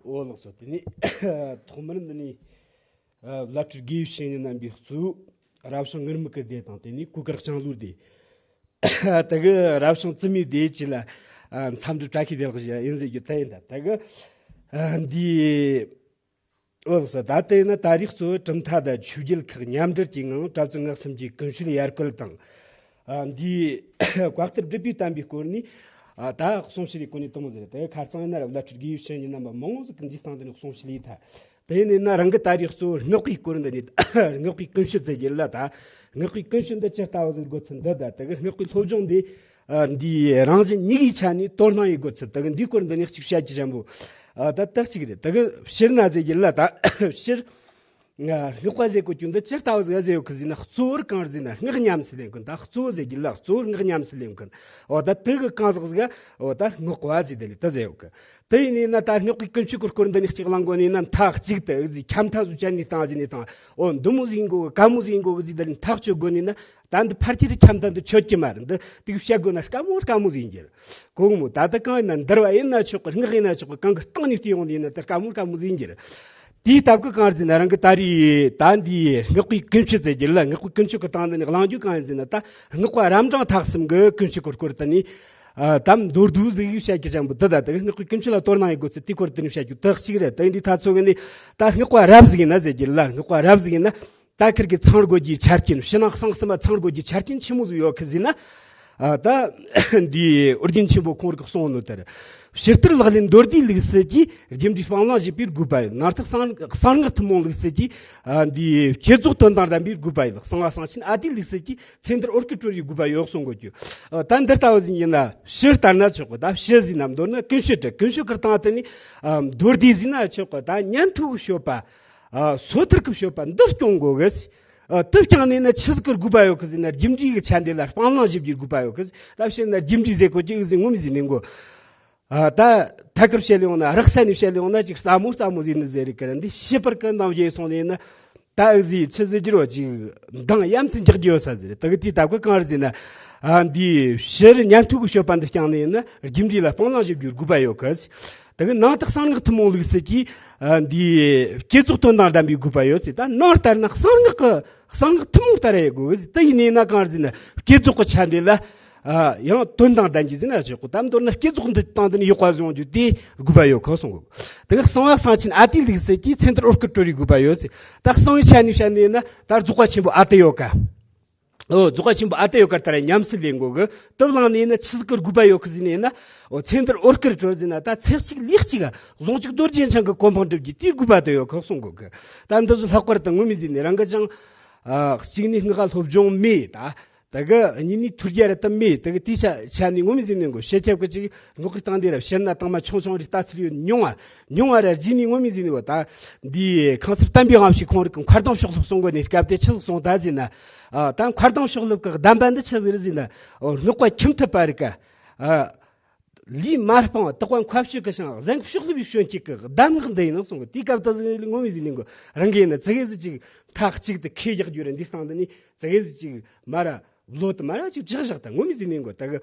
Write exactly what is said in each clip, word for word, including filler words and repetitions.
འོ་ལགས་སོ། དེ་ནས་ཐོག་མར་འདི་ནས་ཨ་བླ་སྤྲུལ་དགེ་བའི་བཤེས་གཉེན་རྣམ་པའི་གཙོ་བོ་རབ་བྱུང་ངུར་སྨྲིག་གི་སྡེ་དང་། དེ་ནས་གོས་དཀར་ལྕང་ལོའི་སྡེ། དེ་གི་རབ་བྱུང་བཙུན་མའི་སྡེ་བཅས་ལ་ཨ་མཚམས་སྒྲུབ་བཀྲ་ཤིས་བདེ་ལེགས་ཞུ་ཡ་ཡིན་ཟེར་རྒྱུ་དེ་ཡིན། ད་དེ་གི་ཨ་འདི་འོ་ལགས་སོ། ད་དེ་ཡིན་ན་ད་རེས་གཙོ་བོ་གྲུབ་མཐའ་དང་ཆོས་བརྒྱུད་ཁག་མཉམ་འབྲེལ་གྱི་ངང་གྲྭ་བཙུན་སྔགས་གསུམ་གྱི་ཀུན་སྤྱོད་ཡར་སྐུལ་དང་། ཨ་འདིའི་བཀའ་གཏེར་སྒྲུབ་པའི་བསྟན་པའི་སྐོར་ནས་ཨ་ད་གསུང་བཤད་ཀྱི་སྐོར་ནས་དེ་མོ་ཟེར། དེ་ཁ་རྩང་ཡིན་ན་ར་བླ་སྤྲུལ་དགེ་བའི་བཤེས་གཉེན་རྣམ་པ་མང་བོ་ཟིག་གིས་འདིའི་སྟེང་དུ་ནས་གསུང་བཤད་ལས་ཐལ། དེ་ཡིན་ན་རང་གི་ད་རེས་གཙོ་བོ་སྔགས་པའི་སྐོར་འདི་ནས། སྔགས་པའི་ཀུན་སྤྱོད་ཟེར་རྒྱུ་ལ། ད་སྔགས་པའི་ཀུན་སྤྱོད་འདི་ཇི་ལྟ་བུ་ཟིག་དགོས་ཚུལ་འདི། ད་དེ་གི་སྔགས་པའི་སློབ་སྦྱོང་འདི་ཨ་འདིའི་རང་བཞིན་གཉིས་ཀྱི་ཆ་ནས་དོ་སྣང་ཡེད་དགོས་ཚུལ། དེ་གི་འདིའི་སྐོར་འདི་ནས་གཅིག་བཤད་རྒྱུ་ཅན་པོ། ཨ་ད་ད་གཅིག་རེད། དེ་གི་སྤྱིར་ན་ཟེར་རྒྱུ་ལ། ད་སྤྱིར་ཨ་སྔགས་པ་ཟེར་དགོས་རྒྱུ་འདི་ཇི་ལྟ་བུ་ཟིག་ཟེར་ཡོད་གི་ཟེར་ན། གཙོ་བོར་གང་རེད་ཟེར་ན་སྔགས་ཉམས་སུ་ལེན་མཁན། ད་གཙོ་བོ་ཟེར་རྒྱུ་ལ་གཙོ་བོར་སྔགས་ཉམས་སུ་ལེན་མཁན། འོ་ད་དེ་གི་གང་ཟག་ཟིག་ག་འོ་ད་སྔགས་པ་ཟེར། དེ་ལས་ད་ཟེར་ཡོད་གི། དེ་ཡིན་ན་ད་སྔགས་པའི་ཀུན་སྤྱོད་ཀྱི་སྐོར་འདི་ནས་གཅིག་གླེང་དགོས་ནས་ན། མཐའ་གཅིག་ཏུ་ཨེ་ཟིག་ཁྱབ་མཐའ་ཟིག་བཅད་ནས་བཏང་ཟིན་ནས་བཏང་། འོ་འདི་མོ་ཟིག་ཡིན་དགོས་གི། ག་མོ་ཟིག་ཡིན་དགོས་གི་ཟིག་དེ་ལ་མཐའ་གཅོད་དགོས་ནས་ན། ད་འདི་ཕལ་ཆེར་ཁྱབ་མཐའ་འདི་ཆོད་ཀྱི་མ་རེད། འདི་དེ་གི་བཤད་དགོས་ན་དཀའ་མོ་དཀའ་མོ་ཟིག་ཡིན་རྒྱུ་རེད། གོ་གི་མོ། ད་ལྟ་གང་ཡིན་ན་འདུལ་བ་ཡིན་ན་ཆོག་གི། སྔགས་ཡིན་ན་ཆོག་གི། གང་གི་སྟེང་ནས་བལྟས་ཡོང་དུས་ཡིན་ན་ད་དཀའ་མོ་དཀའ་མོ་ཟིག་ཡིན་རྒྱུ་རེད། དེའི་སྟབས་ཀྱིས་གང་རེད་ཟེར་ན། རང་གི་ད་རེས་ད་འདིའི་སྔགས་པའི་ཀུན་སྤྱོད་ཟེར་རྒྱུ་ལ། སྔགས་པའི་ཀུན་སྤྱོད་ཀྱི་སྟེང་འདི་ནས་གླེང་རྒྱུ་གང་ཡིན་ཟེར་ན། ད་སྔགས་པ་རབ་འབྲིང་ཐ་གསུམ་གྱི་ཀུན་སྤྱོད་ཀྱི་སྐོར་དེ་ནས་ཨ་དམ་མདོར་བསྡུས་ཟིག་བཤད་རྒྱུ་ཅན་པོ་འདི། ད་དེ་གི་སྔགས་པའི་ཀུན་སྤྱོད་ལ་དོ་སྣང་ཡེད་དགོས་ཚུལ་དེའི་སྐོར་དེ་ནས་བཤད་རྒྱུ་དེ་གཅིག་རེད། དེ་འདི་ད་ཚོ་གི་ནས་ད་སྔགས་པ་རབ་ཟིག་ཡིན་ན་ཟེར་རྒྱུ་ལ། སྔགས་པ་རབ་ཟིག་ཡིན་ན་ད་ཁིར་གི་ཚང་དགོས་རྒྱུའི་ཆ་རྐྱེན། ཕྱི་ནང་གསང་གསུམ་པ་ཚང་དགོས་རྒྱུའི་ཆ་རྐྱེན་ཆི་མོ་ཟིག་ཡོད་གི་ཟེར་ན། ཨ་ད་འདིའི་ཨོ་རྒྱན་ཆེན་པོ་ཁོང་རང་གིས་གསུངས་ནོ་ལྟར། ཕྱི་ལྟར་ལག་ལེན་མདོར་བསྡུས་ལུགས་སྲོལ་གྱིས་རྒྱུ་འབྲས་སྤང་བླང་བྱེད་པའི་དགོས་པ་ཡོད། ནང་ལྟར་གསང་གསང་སྔགས་ཐུན་མོང་ལུགས་སྲོལ་གྱིས་ཨ་འདིའི་བསྐྱེད་རྫོགས་དོན་དང་ལྡན་པའི་དགོས་པ་ཡོད། གསང་བ་གསང་ཆེན་ཨ་ཏིའི་ལུགས་སྲོལ་གྱིས་ཚེ་འདིར་འོད་དཀར་སྤྲོ་བའི་དགོས་པ་ཡོད་གསུང་དགོས་རྒྱུ། ཨ་ད་འདི་ལྟ་བུ་ཟིག་ཡིན་ན་ཕྱི་ལྟར་ན་ཆོག་གི། ད་ཕྱི་ཟེར་ན་མདོར་ན་ཀུན་སྤྱོད་རེད། ཀུན་སྤྱོད་ཀྱི་སྟེང་དེ་ནས་ཨ་མདོར་བསྡུས་ཟེར་ན་ཆོག་གི། ད་ཉན་ཐོས་ཀྱི་སྤྱོད་པ། ཨ་སོ་ཐར་གྱི་སྤྱོད་པ་འདི་སྐྱོང་དགོས་གི། ཨ་དེ་བསྐྱངས་ནས་ན་ཆི་ཟིག་གི་དགོས་པ་ཡོད་གི་ཟེར་ན། རྒྱུ་འབྲས་ཀྱི་ཆ་འདི་ལ་སྤང་བླང་བྱེད་རྒྱུའི་དགོས་པ་ཡོད་གི། ད་བཤད་ན་རྒྱུ་འབྲས་ཟེར་གོ་རྒྱུ་ཨེ་ཟིག་ངོ་མ་ཟིག་ནས་གོ། ཨ་ད་ཐད་ཀར་བཤད་ཡོང་ན། རགས་ས་ནས་བཤད་ཡོང་ན་ཅིག་སླ་མོ་སླ་མོ་ཟིག་ནི་ཟེར་རེད་གི། འདི་ཤེས་པར་གི་ནང་བཞིན་སོང་ནས་ན། ད་ཨེ་ཟིག་ཆི་ཟེར་རྒྱུ་རོ། ཅིག་འདང་ཡ་མཚན་རྒྱག་རྒྱུ་ཡོད་ས་ཟིག་རེད། དེ་གི་དེའི་སྟབས་ཀྱིས་གང་རེད་ཟེར་ན། ཨ་འདི་ཕྱི་ཉན་ཐོས་ཀྱི་སྤྱོད་པ་འདི་བསྐྱངས་ནས་ན་རྒྱུ་འབྲས་ལ་སྤང་བླང་བྱེད་རྒྱུའི་དགོས་པ་ཡོད་གི། དེ་གི་ནང་དུ་གསང་སྔགས་ཐུན་མོང་ལུགས་སྲོལ་གྱིས་ཨ་འདི་བསྐྱེད་རྫོགས་དོན་དང་ལྡན་པའི་དགོས་པ་ཡོད་ཟེར། ད་ནང་ལྟར་ན་གསང་སྔགས་ཀྱི་གསང་སྔགས་ཐུན་མོང་ལྟར་ཡོད་དགོས་ཟེར། དེ་ཡིན་ནས་ན་གང་རེད་ཟེར་ན། བསྐྱེད་རྫོགས་ཀྱི་ཆ་འདི་ལ་ཨ་ཡང་དོན་དང་ལྡན་གྱི་ཟེར་ན་ཆོག་གི། ད་མདོར་ན་བསྐྱེད་རྫོགས་འདི་སྟེང་དུ་ནི་ཡག་པ་བཟུང་རྒྱུ་དེ་དགོས་པ་ཡོད་གི་གསུང་གི། དེ་གི་གསང་བ་གསང་ཆེན་ཨ་ཏིའི་ལུགས་སྲོལ་གྱིས་ཚེ་འདིར་འོད་དཀར་སྤྲོ་བའི་དགོས་པ་ཡོད་ཟེར། ད་གསང་བའི་ཆ་ནས་བཤད་ནས་ན་ད་རྫོགས་པ་ཆེན་པོ་ཨ་ཏི་ཡོ་ག། ཨོ་རྫོགས་པ་ཆེན་པོ་ཨ་ཏི་ཡོ་ག་ལྟར་ཉམས་སུ་ལེན་དགོས་གི། དེ་བླངས་ནས་ན་ཆི་ཟིག་གི་དགོས་པ་ཡོད་གི་ཟེར་ནས་ན། ཨོ་ཚེ་འདིར་འོད་དཀར་སྤྲོ་ཟེར་ན། ད་ཚེ་གཅིག་ལུས་གཅིག་ག་ཟུང་འཇུག་རྡོ་རྗེ་འཆང་གི་གོ་འཕང་སྒྲུབ་རྒྱུ་དེའི་དགོས་པ་དེ་ཡོད་གི་གསུང་དགོས་གི། ད་འདི་ཚོ་ལྷག་པར་དུ་ངོ་མ་ཟེར་ནས་རང་གི་ཅང་ཨ་གཅིག་ནས་སྔགས་སློབ་སྦྱོང་མེད། ད་དེ་གི་གཉིས་ནས་ཐོས་རྒྱ་ར་དེ་མེད། དེ་གི་དེའི་ཆ་ཆ་ནས་ངོ་མ་ཟེར་ནས་གོ། ཤེས་ཁྱབ་གི་ཅིག་སྔགས་ཀྱི་སྟེང་དེ་ར་ཕྱིར་ན་དང་མ་ཆུང་ཆུང་རེ་ལྟ་ཚུལ་ཡོད་མྱོང་བ། མྱོང་བ་ར་རྗེས་ནས་ངོ་མ་ཟེར་ནས་གོ། ད་འདི་ཁང་ཚབ་བསྟན་པའི་དབང་ཕྱུག་ཁོང་རང་གི་མཁར་ལྡིང་ཤོག་ལྷུབ་གསུང་གོ་ནས་སྐབས་དེ་ཆི་ཟིག་གསུངས་ད་ཟེར་ན། ཨ་ད་མཁར་ལྡིང་ཤོག་ལྷུབ་གི་གདམས་པ་འདི་ཆི་ཟིག་རེད་ཟེར་ན། ཨོ་སྔགས་པ་ཁྱིམ་ཐབ་པ་རིགས་ཀ། ཨ་ལུས་མ་སྤངས་པར་དག་པ་མཁའ་སྤྱོད་ཀྱི་ཞིང་གཟན་ཤོག་ལྷུབ་པའི་གཞོན་སྐྱེས་ཀྱི་གདམས་ངག་འདི་ཡིན་ནོ་གསུང་གི། དེའི་སྐབས་དེ་ཟིག་ངོ་མ་ཟེར་ནས་གོ། རང་གིས་ཡིན་ན་ཙི་གེ་ཟིག་ཅིག་མཐའ་གཅིག་ཏུ་ཁས་རྒྱག་རྒྱུ་རེད། འདི་སྟེང་དུ་ནི་ཙི་གེ་ཟིག་ཅིག་མ་ར་བློ་དུ་མ་ར་ཅིག་བཅག་བཞག་ད་ངོ་མ་ཟེར་ནས་གོ། ད་གི་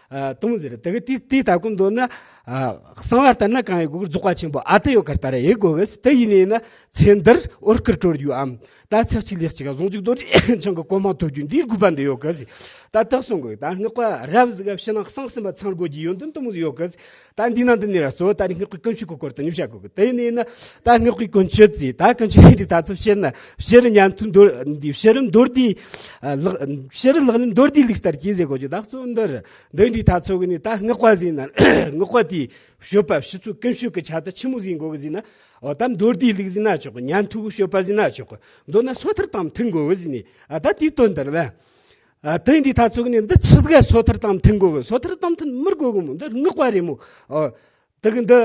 ཨ་དུང་ཟེར། ད་གི་དེ་དེ་ལྟ་གོ་འདོད་ན། ཨ་གསང་བ་ལྟར་ན་གང་ཡིན་དགོས་གི། རྫོགས་པ་ཆེན་པོ་ཨ་ཏི་ཡོ་ག་ལྟར་ཡིན་དགོས་གི། དེ་ཡིན་ནས་ན་ཚེ་འདིར་འོད་དཀར་སྤྲོ་རྒྱུའམ། ད་ཚེ་གཅིག་ལུས་གཅིག་ག་ཟུང་འཇུག་རྡོ་རྗེ་འཆང་གི་གོ་འཕང་ཐོབ་རྒྱུ་འདིའི་དགོས་པ་འདི་ཡོད་གི་ཟེར། ད་དེ་གསུང་གི། ད་སྔགས་པ་རབ་ཟིག་ག་ཕྱི་ནང་གསང་གསུམ་པ་ཚང་དགོས་རྒྱུའི་ཡོན་ཏན་དེ་མོ་ཟིག་ཡོད་གི་ཟེར། ད་འདི་ནང་འདི་ནས་ར་གཙོ་བོ་ད་རེས་སྔགས་པའི་ཀུན་སྤྱོད་ཀྱི་སྐོར་དུ་ནི་བཤད་དགོས་གི། དེ་ཡིན་ནས་ན་ད་སྔགས་པའི་ཀུན་སྤྱོད་ཟེར། ད་ཀུན་སྤྱོད་འདི་ད་ཚོ་ཕྱིར་ན་ཕྱིར་ཉན་ཐོས་མདོར་འདི་ཕྱིར་མདོར་བསྡུས། ཨ་ལག་ཕྱིར་ལག་ལེན་མདོར་བསྡུས་ལུགས་ལྟར་གྱིས་ཟེར་གོ་རྒྱུ། ད་གཙོ་བོ་འདི་རེད། འདི་འདི་ད་ཚོ་གི་ནི་ད་སྔགས་པ་ཟེར་ན་སྔགས་པ་དེའི་སྤྱོད་པ་ཕྱི་ཚུལ་ཀུན་སྤྱོད་ཀྱི་ཆ་དེ་ཆི་མོ་ཟིག་དགོས་གི་ཟེར་ན། འོ་ད་མདོར་བསྡུས་ལུགས་ཟེར་ན་ཆོག་གི། ཉན་ཐོས་ཀྱི་སྤྱོད་པ་ཟེར་ན་ཆོག་གི། མདོར་ན་སོ་ཐར་དང་མཐུན་དགོས་གི་ཟེར་ནས། ཨ་ད་དེའི་དོན་དེ་རེད་ལ། ཨ་དེ་འདྲའི་ཐ་ཚིག་ནས་འདི་ཆི་ཟིག་ག་སོ་ཐར་དང་མཐུན་དགོས་གི། སོ་ཐར་དང་མཐུན་མི་དགོས་གི་མོ། འདི་སྔགས་པ་རེད་མོ། ཨོ་དེ་གི་འདི་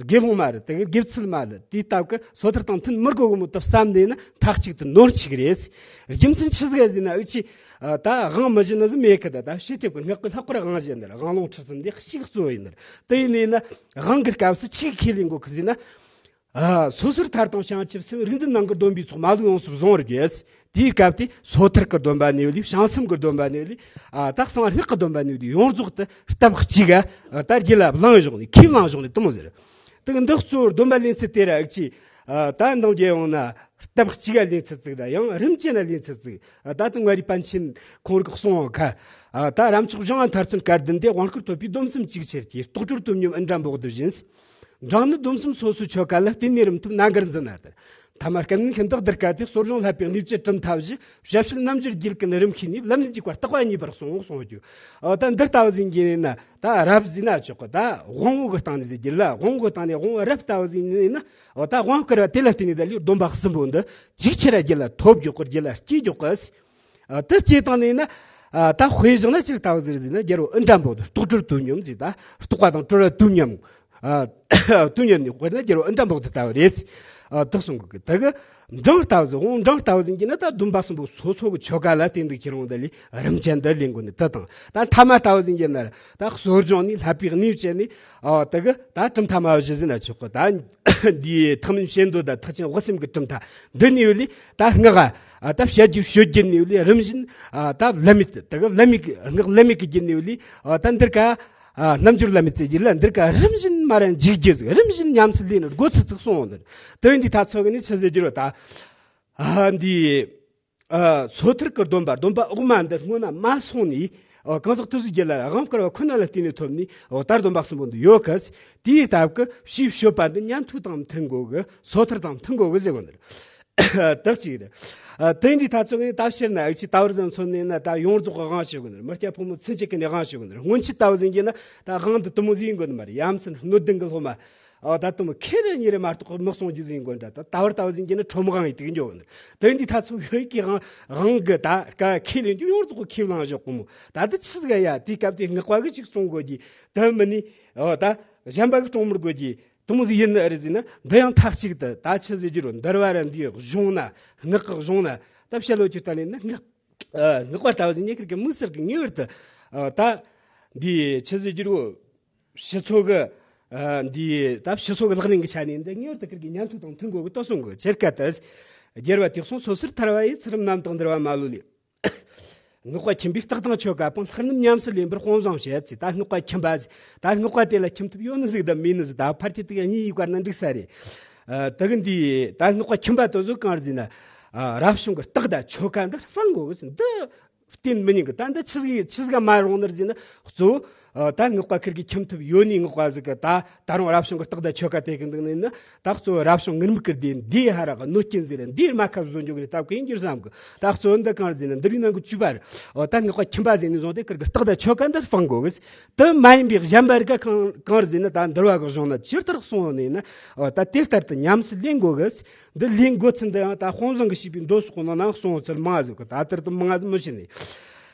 དགེ་སློང་མ་རེད། དེ་གི་དགེ་ཚུལ་མ་རེད། དེའི་སྟབས་ཀྱིས་སོ་ཐར་དང་མཐུན་མི་དགོས་གི་མོ་དེ་བསམ་ནས་ན་མཐའ་གཅིག་ཏུ་ནོར་འཆུག་རེད། རྒྱུ་མཚན་ཆི་ཟིག་ག་ཟེར་ན། འུ་ཆོས་ཨ་ད་དབང་མི་བྱེད་ནི་ཟིག་མེད་གི། ད་ད་ཕྱི་ཐེབས་ཀྱི་སྔགས་ཀྱི་ལྷག་པར་དབང་བྱེད་ནི་རེད། དབང་ལུང་ཁྲིད་གསུམ་འདི་གཅིག་གཙོ་བོ་ཡིན་ནི་རེད། དེ་ཡིན་ནས་ན་དབང་གི་སྐབས་སུ་ཆི་གི་ཁས་ལེན་དགོས་གི་ཟེར་ན། ཨ་སོ་སོར་ཐར་དང་བྱང་ཆུབ་སེམས། རིག་འཛིན་ནང་གི་སྡོམ་པའི་ཚོགས། མ་ལུས་ཡོངས་སུ་བཟུང་བར་བགྱི། དེའི་སྐབས་དེ་སོ་ཐར་གྱི་སྡོམ་པ་ནས་ལས། བྱང་སེམས་ཀྱི་སྡོམ་པ་ནས་ལས། ཨ་ད་གསང་བ་སྔགས་ཀྱི་སྡོམ་པ་ནས་ལས། ཡོངས་རྫོགས་དེ་སྟབས་གཅིག་ག་ཨ་ད་རྒྱུད་ལ་བླངས་བཞག་ནས། ཁས་བླངས་བཞག་ནས་དེ་མོ་ཟེར། དེ་གི་འདི་གཙོ་བོར་སྡོམ་པ་ལེན་ཚུལ་དེ་ར་ཨིག་ཅི། ད་འདང་རྒྱལ་ཡོང་ན་སྟབས་གཅིག་ག་ལེན་ཚུལ་ཅིག་དང་ཡང་རིམ་གྱིས་ན་ལེན་ཚུལ་ཅིག་ད་དུང་ང་རའི་པཎ་ཆེན་ཁོང་རིག་གསུང་བ་ཁ། ད་རབ་མཆོག་གཞུང་ང་མཐར་ཚུན་བཀའ་བདུན་ཏེ། དབང་བསྐུར་ཐོབ་པའི་སྡོམ་གསུམ་གཅིག་ཁྱེར་ཏེ། རྟོགས་གྲོལ་དུས་མཉམ་ཨིནྡྲ་བོ་དྷི་བཞིན། འབྲིང་ནི་སྡོམ་གསུམ་སོ་སོའི་ཆོ་ག་ལ། བརྟེན་ནས་རིམ་ཐོབ་རྣ་གར་འཛིན་ན་ལྟར། ཐ་མ་སྐབས་ནི་ཤིན་ཏུ་གདུལ་དཀའ་སྟེ། གསོ་སྦྱོང་བསླབ་པའི་གནས་བཅུ་གྲུབ་མཐའ་བཞི། ཞབས་ཕྱི་རྣལ་འབྱོར་རྒྱུད་ཀུན་རིམ་ཤེས་ནས། ལམ་འཛིན་གྱི་བཀའ་རྟག་པ་ཉེས་པར་གསུངས་གསུངས་རྒྱུ། ཨོ་ད་འདི་ལྟ་བུ་ཟིན་གྱི་ཡིན་ན་ད་རབ་ཟིན་ན་ཆོག་གི། ད་དབང་བོ་གི་སྟེང་ནས་ཟེར་རྒྱུ་ལ། དབང་བོ་གི་སྟེང་ནས་དབང་བོ་རབ་ལྟ་བུ་ཟིན་ཡིན་ན། ཨོ་ད་དབང་བསྐུར་བ་དེ་ལ་བརྟེན་ནས་ད་ལུས་སྡོམ་པ་གསུམ་པོ་འདི་ཅིག་ཆེ་ར་རྒྱུད་ལ་ཐོབ་འཇོག་གི། རྒྱུད་ལ་སྐྱེ་འཇོག་གི། ཨ་དེ་སྐྱེ་བཏང་ནས་ན། ཨ་ད་དཔེ་བཞག་ན་ཅིག་ལྟ་བུ་ཟེར་ཟེར་ན། རྒྱལ་བ་ཨིནྡྲ་བོ་དྷི། རྟོགས་གྲོལ་དུས་མཉམ་ཟེར། ད་རྟོགས་པ་དང་གྲོལ་བ་དུས་མཉམ། ཨ་དུས་མཉམ་ནས་དཔེར་ན་རྒྱལ་བ་ཨིནྡྲ་བོ་དྷི་ལྟ་བུ་རེད། ཨ་དེ་གསུང་གི། དེ་གི་འབྲིང་ལྟ་བུ་ཟེར། འོང་འབྲིང་ལྟ་བུ་ཟིན་གྱི་ན་ད་སྡོམ་པ་གསུམ་པོ་སོ་སོ་གི་ཆོ་ག་ལ་བརྟེན་འདུག་ཁྱེར་འོང་། ད་ལས་རིམ་ཅན་འདི་ལེན་དགོས་ནི་དེ་དང་། ད་ཐ་མ་ལྟ་བུ་ཟིན་གྱི་ན་ད་གསོ་སྦྱོང་ནས་བསླབ་པའི་གནས་བཅས་ནས། ཨ་དེ་གི་ད་གྲུབ་མཐའ་མ་བཞི་ཟིན་ན་ཆོག་གི། ད་འདིའི་ཐེག་དམན་བྱེ་མདོ་དང་ཐེག་ཆེན་དབུ་སེམས་ཀྱི་གྲུབ་མཐའ་འདི་ནས་ལས་ད་སྔགས། ཨ་ད་བཤད་རྒྱུ་ཤོད་རྒྱུ་ནས་ལས་རིམ་བཞིན། ཨ་ད་བསླབ་མེད་དེ་གི་བསླབ་མེད་ཀྱི་སྔགས་བསླབ་མེད་ཀྱི་རྒྱུ་ནས་ལས། ཨ་ད་འདིར་ཀ་ཨ་རྣལ་འབྱོར་བསླབ་མེད་ཟེར་རྒྱུ་ལ། འདིར་ཀ་རིམ་བཞིན་མ་ར་འཇུག་རྒྱུ་ཟིག་རིམ་བཞིན་ཉམས་སུ་ལེན་ནི་དགོས་ཚུལ་ཚིག་གསུངས་འོང་། འདིར་དེ་འདི་ཐ་ཚོ་གི་ནི་ཆི་ཟེར་རྒྱུ་རོ། ད་ཨ་འདི་ཨ་སོ་ཐར་གི་སྡོམ་པ། སྡོམ་པ་འོག་མ་འདི་སྔོན་ན་མ་སོང་ནས། ཨ་གང་ཟག་དེ་ཚོའི་རྒྱུད་ལ་དབང་བསྐུར་བ་ཁོ་ན་ལ་བརྟེན་ནས་ཐོབ་ནས། ཨོ་ད་སྡོམ་པ་གསུམ་པོ་འདི་ཡོད་གི། དེའི་སྟབས་ཀྱིས་ཕྱིའི་སྤྱོད་པ་འདི་ཉན་ཐོས་དང་མཐུན་དགོས་གི། སོ་ཐར་དང་མཐུན་དགོས་གི་ཟེར་གོ་ནི་རེད། དེ་གཅིག་རེད། ཨ་དེ་འདྲའི་ཐ་ཚོ་ངས་ད་ཕྱིར་ན་ཨ་ཅི་ད་བར་ཙམ་མཚོན་ནས་ན། ད་ཡོངས་རྫོགས་ཀྱི་དབང་ཞུ་གི་ནི་རེད། མི་སྐྱ་ཕོ་མོ་ཚུན་ཆད་ཀྱི་ནི་དབང་ཞུ་གི་ནི་རེད། སྔོན་ཆད་ལྟ་བུ་ཟིན་གྱི་ན་ད་དབང་འདི་དུ་མོ་ཟིན་གོ་ནི་མ་རེད། ཡ་མཚན་སྣོད་ལྡན་གྱི་སློབ་མ། ཨ་ད་དུ་མོ་ཁེ་རེ་ཉེ་རེ་མ་གཏོགས་མི་གསུང་རྒྱུ་ཟིན་གོ་འདྲ། ད་ད་བར་ལྟ་བུ་ཟིན་གྱི་ན་ཁྲོམ་དབང་ཡིན་དུ་འགྱོ་གི་ནི་རེད། དེ་འདྲའི་ཐ་ཚོ་ཡོད་ཀྱི་དབང་དབང་གི་ད་ཀ་ཁས་ལེན་རྒྱུ་ཡོངས་རྫོགས་ཀྱི་ཁས་བླངས་བཞག་གོ་མོ། ད་འདི་ཆི་ཟིག་ཡ། དེའི་སྐབས་དེ་སྔགས་པ་གི་ཅིག་གསུང་དགོས་ཀྱི། དེ་མིན་ནི་ཨ་ད་གཞན་པ་གི་གཏོང་མི་དགོས་ཀྱི། དུ་མོ་ཟིག་ཡིན་ནི་རེད་ཟེར་ན། འདི་ཡང་མཐའ་གཅིག་ཏུ་ད་ཆི་ཟེར་རྒྱུ་རོ། འདུལ་བ་ར་འདིའི་གཞུང་ན། སྔགས་ཀྱི་གཞུང་ན་ད་བཤད་ལོ་ཅིག་ལྟ་ནས་ན། སྔགས་སྔགས་པ་ལྟ་བུ་ཟིག་ཉེ་ཁར་གི་དམིགས་བསལ་གྱི་ངེས་པར་དུ་ཨ་ད་འདི་ཆི་ཟེར་རྒྱུ་རོ། ཕྱི་ཚོ་གི་ཨ་འདི་ད་ཕྱི་ཚོ་གི་ལག་ལེན་གྱི་ཆ་ནས་འདི་ངེས་པར་དུ་ཁིར་གི་ཉན་ཐོས་དང་མཐུན་དགོས་གི་ལྟོས་གསུང་གི། ཇེར་ཀ་ཏུ་རྒྱལ་བ་དེ་གསུང་། སོ་སོར་ཐར་བ་ཡི། ཚུལ་ཁྲིམས་རྣམ་དག་འདུལ་བ་མ་ལུས་ལས། སྔགས་པ་ཁྱིམ་པའི་རྟགས་དང་ཆོ་ག་སྤངས། ལྷག་རྣམ་ཉམས་སུ་ལེན་པར་དཔང་བཟང་བྱེད་ཅེས། ད་སྔགས་པ་ཁྱིམ་པ་ཟིག་ད་སྔགས་པ་དེ་ལ་ཁྱིམ་ཐབས་ཡོད་ནི་ཟིག་དང་མེད་ནི་ཟིག་ད་ཕལ་ཆེར་དེ་གཉིས་ཡིག་བར་ན་འགྲིག་ས་རེད། ཨ་དེ་གི་འདི་ད་སྔགས་པ་ཁྱིམ་པ་དེ་ཚོ་གང་རེད་ཟེར་ན། ཨ་རབ་བྱུང་གི་རྟགས་དང་ཆོ་ག་འདི་སྤང་དགོས་གི་ཟེར། འདི་བསྟེན་མི་ཉན་གི། ད་འདི་ཆི་ཟིག་ཆི་ཟིག་ག་མ་རུང་ནི་རེད་ཟེར་ན། གཙོ་བོ་ཨ་ད་སྔགས་པ་ཁིར་གི་ཁྱིམ་ཐབས་ཡོད་ནི་སྔགས་པ་ཟིག་གི་ད་ད་རུང་རབ་བྱུང་གི་རྟགས་དང་ཆོ་ག་དེ་གི་འདུག་ནི་ན། ད་གཙོ་བོ་རབ་བྱུང་ངུར་སྨྲིག་གི་སྡེ་འདིའི་ཧ་ར་གི་གནོད་རྐྱེན་ཟེར་ར། འདིའི་རྨ་ཁ་བཟོ་འཇོག་གི་རེད་སྟབས་གི་ཡིན་རྒྱུར་བསམ་གི། ད་གཙོ་བོ་འདི་གང་རེད་ཟེར་ན། འདུལ་བའི་ནང་གི་བཅུ་པ་རེད། འོ་ད་སྔགས་པ་ཁྱིམ་པ་ཟེར་ནས་བཟུང་སྟེ་ཁིར་གི་རྟགས་དང་ཆོ་ག་འདི་སྤང་དགོས་གི། དེ་མ་ཡིན་པའི་གཞན་པ་རིགས་ག་གང་གང་རེད་ཟེར་ན། ད་འདུལ་བ་གི་གཞུང་ན་ཇི་ལྟར་གསུངས་ཡོད་ནི་ན། འོ་ད་དེ་ལྟར་དུ་ཉམས་སུ་ལེན་དགོས་གི། འདི་ལེན་དགོས་ཚུལ་འདི་ཡང་ད་དཔང་བཟང་གིས་བྱས་པའི་མདོ་སོགས་ནང་ན་གསུངས་ཚུལ་མང་ཟིག་གི། ད་ལྟར་དུ་མང་ཟིག་མི་ཤེས་ནས།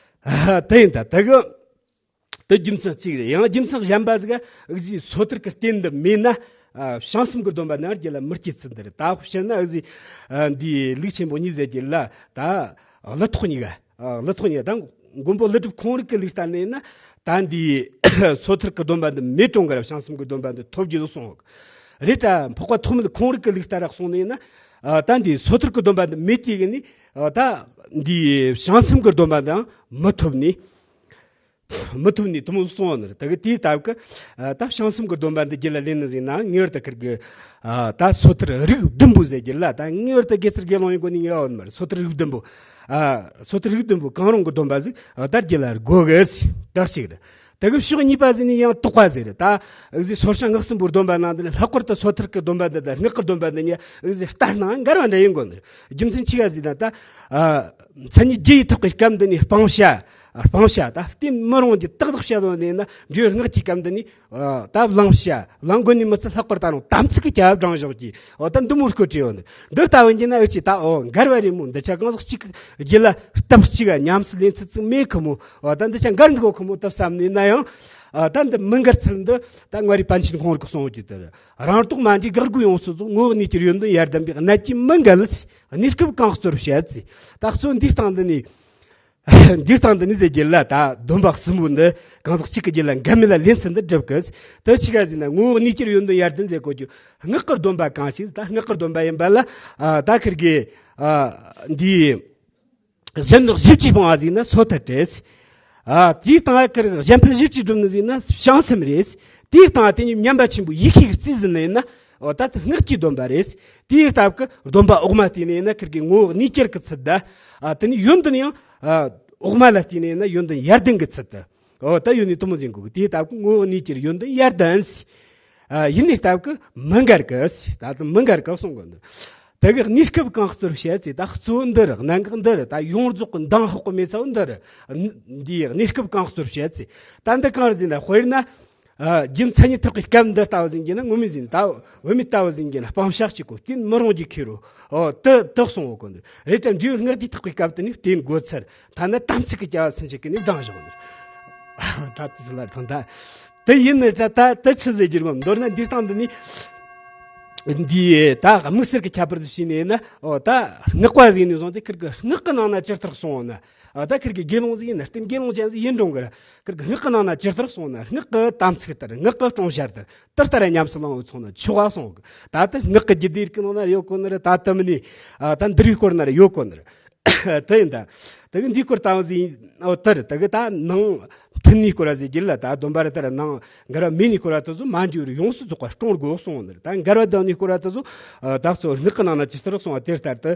དེ་ཡིན་ད་དེ་གི། དེ་རྒྱུ་མཚན་གཅིག་རེད། ཡང་རྒྱུ་མཚན་གཞན་པ་ཟིག་ག་ཨུ་ཟི་སོ་ཐར་གི་རྟེན་འདི་མེད་ན། ཨ་བྱང་སེམས་ཀྱི་སྡོམ་པ་ནང་རྒྱུད་ལ་མི་སྐྱེ་ཚུལ་འདི་རེད། ད་དཔེར་ན་ཨུ་ཟི་ཨ་འདི་ལུགས་ཆེན་པོ་གཉིས་ཟེར་རྒྱུད་ལ། ད་ཀླུ་ཐོག་གཉིས་ཀ་ཨ་ཀླུ་ཐོག་གཉིས་ཀ་ད་མགོན་པོ་ཀླུ་སྒྲུབ་ཁོང་རིག་གི་ལུགས་ལྟར་ནས་ན། ད་འདི་སོ་ཐར་གི་སྡོམ་པ་འདི་མེད་རུང་གི་ར་བྱང་སེམས་ཀྱི་སྡོམ་པ་འདི་ཐོབ་རྒྱུ་ལ་གསུངས། རེད་ད་འཕགས་པ་ཐོགས་མེད་ཁོང་རིག་གི་ལུགས་ལྟར་ར་གསུངས་ནས་ན། ཨ་ད་འདི་སོ་ཐར་གི་སྡོམ་པ་འདི་མེད་དེ་གི་ནི། ཨ་ད་འདི་བྱང་སེམས་ཀྱི་སྡོམ་པ་འདིའང་མི་ཐོབ་ནི། མི་ཐུབ་ནི་དེ་མོ་གསུངས་ནི་རེད། ད་གི་དེའི་སྟབས་ཀྱིས་ཨ་ད་བྱང་སེམས་ཀྱི་སྡོམ་པ་འདི་རྒྱུད་ལ་ལེན་ནི་ཟིན་ན། ངེས་པར་དུ་ཁིར་གི་ཨ་ད་སོ་ཐར་རིགས་བདུན་པོ་ཟེར་རྒྱུད་ལ། ད་ངེས་པར་དུ་དགེ་ཚུལ་དགེ་སློང་ཡིན་དགོས་ནི་ངེས་པ་ནི་མ་རེད། སོ་ཐར་རིགས་བདུན་པོ། ཨ་སོ་ཐར་རིགས་བདུན་པོ་གང་རུང་གི་སྡོམ་པ་ཟིག་ཨ་ད་རྒྱུད་ལ་དགོས་གི་ཟེར། ད་གཅིག་རེད། ད་གི་ཕྱོགས་གཉིས་པ་ཟིན་ནི་ཡང་དོགས་པ་ཟེར་རེད། ད་གི་སོར་ཆུང་སྔགས་གསུམ་པོའི་སྡོམ་པ་ནང་དུ་ནི་ལྷག་པར་དུ་སོ་ཐར་གི་སྡོམ་པ་འདི་དང་སྔགས་ཀྱི་སྡོམ་པ་འདི་གཉིས་གི་ལྟར་སྣང་འགལ་བ་འདྲ་ཡིན་དགོས་ནི་རེད། རྒྱུ་མཚན་ཆི་ག་ཟེར་ན། ད་ཨ་མཚན་ཉིད་བརྒྱད་ཡིས་ཐེག་པའི་སྐབས་འདི་ནས་སྤང་བྱ། སྤང་བྱ་ད་བསྟེན་མི་རུང་རྒྱུ་ཏག་ཏག་བཤད་ཡོང་ནས་ན། འབྲས་བུ་སྔགས་ཀྱི་སྐབས་འདི་ནས་ཨ་ད་བླང་བྱ། བླང་དགོས་ནི་མི་ཚད་ལྷག་པར་ད་རུང་དམ་ཚིག་གི་ཁྱབ་བསྒྲགས་བཞག་གི། འོ་ད་འདི་མོ་སྐོར་བྲིས་ཡོད་ནི། འདི་ལྟ་བུ་ཡིན་ན་ཨུ་ཅི་ད་འོ་འགལ་བ་རེད་མོ། འདི་ཆ་གང་ཟག་གཅིག་གི་རྒྱུད་ལ་སྟབས་གཅིག་ག་ཉམས་སུ་ལེན་ཚུལ་ཅིག་མེད་ཁི་མོ། འོ་ད་འདི་ཆ་འགལ་འདུག་གོ་ཁི་མོ་ད་བསམ་ནས་ན་ཡང་། ཨ་ད་འདི་མི་འགལ་ཚུལ་འདི་ད་ང་རའི་པཎ་ཆེན་ཁོང་རིག་གསུང་རྒྱུ་དེ་རེད། རང་རྟོགས་མ་འདྲེས་དགག་དགོས་ཡོང་སོ་སོ། ངོ་བོ་གནས་གྱུར་ཡོན་ཏན་ཡར་ལྡན་པའི་གནད་ཀྱིས་མི་འགལ། གནས་སྐབས་གང་གཙོར་བཤད་ཚེ། ད་གཙོ་འདིའི་སྟེང་འདི་ནས། འདིའི་སྟེང་འདི་ནས་ཟེར་རྒྱུ་ལ། ད་སྡོམ་པ་གསུམ་པོ་འདི་གང་ཟག་གཅིག་གི་རྒྱུད་ལ་འགལ་མེད་ལ་ལེན་ཚུལ་འདི་སྒྲུབ་གི། དེ་ཆི་ག་ཟེར་ན། ངོ་བོ་གནས་གྱུར་ཡོན་ཏན་ཡར་ལྡན་ཟེར་གོ་རྒྱུ། སྔགས་ཀྱི་སྡོམ་པ་གང་ཞིག་ད་སྔགས་ཀྱི་སྡོམ་པ་ཡིན་པ་ལ། ཨ་ད་ཁིར་གི་ཨ་འདི་གཞན་ནི་བཞི་བཅུ་སྤང་བ་ཟིག་ན་སོ་ཐར་རེད། ཨ་དེའི་སྟེང་ཁིར་གཞན་ཕན་བཞི་བཅུ་སྒྲུབ་ནི་ཟིག་ན་བྱང་སེམས་རེད། དེའི་སྟེང་དེ་ཉིད་མཉམ་པ་ཆེན་པོའི་ཡེ་ཤེས་ཀྱི་རྩིས་ཟིན་ནས་ན། འོ་ད་དེ་སྔགས་ཀྱི་སྡོམ་པ་རེད། དེའི་སྟབས་ཀྱིས་སྡོམ་པ་འོག་མ་བལྟས་ནས་ན་ཁིར་གི་ངོ་བོ་གནས་གྱུར་གྱི་ཚུལ་དང་། ཨ་དེ་ནི་ཡོན་ཏན་ཡང་ཨ་འོག་མ་ལ་བལྟས་ནས་ན་ཡོན་ཏན་ཡར་ལྡན་གྱི་ཚུལ་དུ། འོ་ད་ཡོད་ནི་དུ་མོ་འཛིན་དགོས་གི། དེའི་སྟབས་ཀྱིས་ངོ་བོ་གནས་གྱུར་ཡོན་ཏན་ཡར་ལྡན་ཟེར། ཨ་ཡིན་ནི་སྟབས་ཀྱིས་མི་འགལ་གི་ཟེར། ད་དུ་མི་འགལ་གི་གསུང་གི་འདུག། དེ་གི་གནས་སྐབས་གང་གཙོར་བཤད་ཚེ། ད་གཙོ་བོ་འདི་རུ། གནད་འགག་འདི་རུ། ད་ཡོངས་རྫོགས་ཀྱི་མདངས་ལྷག་པ་མེད་ཚ་བོ་འདི་རུ། འདིའི་གནས་སྐབས་གང་གཙོར་བཤད་ཚེ། ད་འདི་གང་རེད་ཟེར་ན། དཔེར་ན། ཨ་རྒྱུ་མཚན་ཉིད་ཐེག་པའི་སྐབས་འདི་ལྟ་བུ་ཟིན་གྱི་ན། ངོ་མི་ཟིན་ད་བུད་མེད་ལྟ་བུ་ཟིན་གྱི་ན། སྤང་བྱ་གཅིག་གོ་རྟེན་མི་རུང་རྒྱུ་ཁེ་རུ། ཨོ་དེ་དེ་གསུང་བོ་གོ་འདི་རེད། ད་འབྲས་བུ་སྔགས་ཀྱི་ཐེག་པའི་སྐབས་དེ་ནི་རྟེན་དགོས་ཚར། ཐ་ན་དམ་ཚིག་གི་སྐྱ་བ་ཚུན་ཆད་ཀྱི་ནི་བགྲང་བཞག་འདི་རེད། ད་དེ་ཚོ་ལ་ཐང་ད་དེ་ཡིན་ནི་ད་ད་དེ་ཆི་ཟེར་རྒྱུ་རེད་མ། མདོར་ན་འདིར་སྟངས་འདི་ནི། འདི་ད་དམིགས་བསལ་གྱི་ཁྱད་པར་དུ་བྱས་ནས་ན། ཨོ་ད་སྔགས་པ་ཟིག་ནས་བཟུང་སྟེ་ཁིར་གི་སྔགས་ཀྱི་ནང་ན་ཇི་ལྟར་གསུངས་ན། ཨ་ད་ཁིར་གི་དགེ་སློང་ཟིག་ཡིན་ན། རྟེན་དགེ་སློང་ཅན་ཟིག་ཡིན་རུང་གི་ར། ཁིར་གི་སྔགས་ཀྱི་ནང་ན་ཇི་ལྟར་གསུངས་ན། སྔགས་ཀྱི་དམ་ཚིག་ལྟར། སྔགས་ཀྱི་སྲུང་བྱ་ལྟར། དེ་ལྟར་ཉམས་སུ་བླང་བའི་ཚོགས་རྣམས་མཆོག་གསུངས་གི། ད་ལྟ་སྔགས་ཀྱི་རྒྱུད་སྡེ་རིགས་ཀྱི་ནང་ན་ཡོད་གོ་ནི་ར། ད་ལྟ་མི་ནི་ཨ་ད་འདུལ་བའི་སྐོར་ན་ར་ཡོད་གོ་ནི་ར། དེ་ཡིན་ད། དེ་གི་འདིའི་སྐོར་ལྟ་བུ་ཟིག་ཡིན། ཨོ་དེ་རེད། དེ་གི་ད་ནང་མཐུན་ནི་སྐོར་བ་ཟིག་རྒྱུད་ལ། ད་སྡོམ་པ་ར་དེ་ར་ནང་འགལ་བ་མེད་ནི་སྐོར་བ་དེ་ཚོ་མ་འཇུག་རུ་ཡོངས་སུ་རྫོགས་པ་སྲུང་དགོས་གསུངས་ནི་རེད། ད་འགལ་བ་ལྡང་ནི་སྐོར་བ་དེ་ཚོ་ཨ་ད་གཙོ་སྔགས་ཀྱི་ནང་ན་ཇི་ལྟར་གསུངས་པ་དེ་ལྟར་དུ་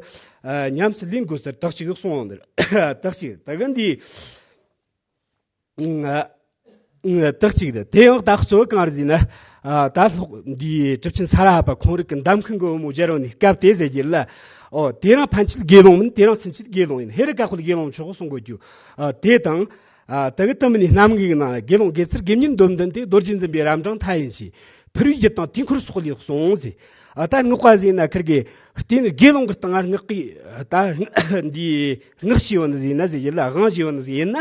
ཨ་ཉམས་སུ་ལེན་དགོས་ཟེར་དག་ཅིག་གསུངས་ནི་རེད། དག་ཅིག་དེ་གི་འདི་ཨ་ཨ་དག་ཅིག་རེད། དེ་ཡང་ད་གཙོ་བོ་གང་རེད་ཟེར་ན། ཨ་ད་ལྷག་འདི་གྲུབ་ཆེན་ས་ར་ཧ་པ་ཁོང་རིགས་ཀྱི་འདམ་ཁང་གི་བུ་མོ་སྦྱར་བ་ནི་སྐབས་དེ་ཟེར་རྒྱུ་ལ། ཨོ་དེ་རང་ཕན་ཆད་དགེ་སློང་མིན། དེ་རང་ཚུན་ཆད་དགེ་སློང་ཡིན། ཧེ་རུ་ཀ་ཁོ་ལ་དགེ་སློང་ཆོག་གསུང་དགོས་རྒྱུ། ཨ་དེ་དང་། ཨ་དེ་གི་དུ་མི་ནི་རྣམ་ངེས་ཀྱི་ནང་དགེ་སློང་དགེ་ཚུལ་དགེ་བསྙེན་སྡོམ་ལྡན་དེ། རྡོ་རྗེ་འཛིན་པའི་རབ་འབྲིང་མཐའ་ཡས་ཆོས། ཕུར་བུའི་རྒྱུད་དང་དུས་འཁོར་སོགས་ལས་གསུངས་ཟེར། ཨ་ད་སྔགས་པ་ཟེར་ན་ཁིར་གི་རྟེན་དགེ་སློང་གི་སྟེང་ང་སྔགས་ཀྱི་ད་འདི་སྔགས་ཞེས་པ་ནི་ཟེར་ན་ཟེར་ཡིན་ལ། དབང་ཞེས་པ་ནི་ཟེར་ཡིན་ན།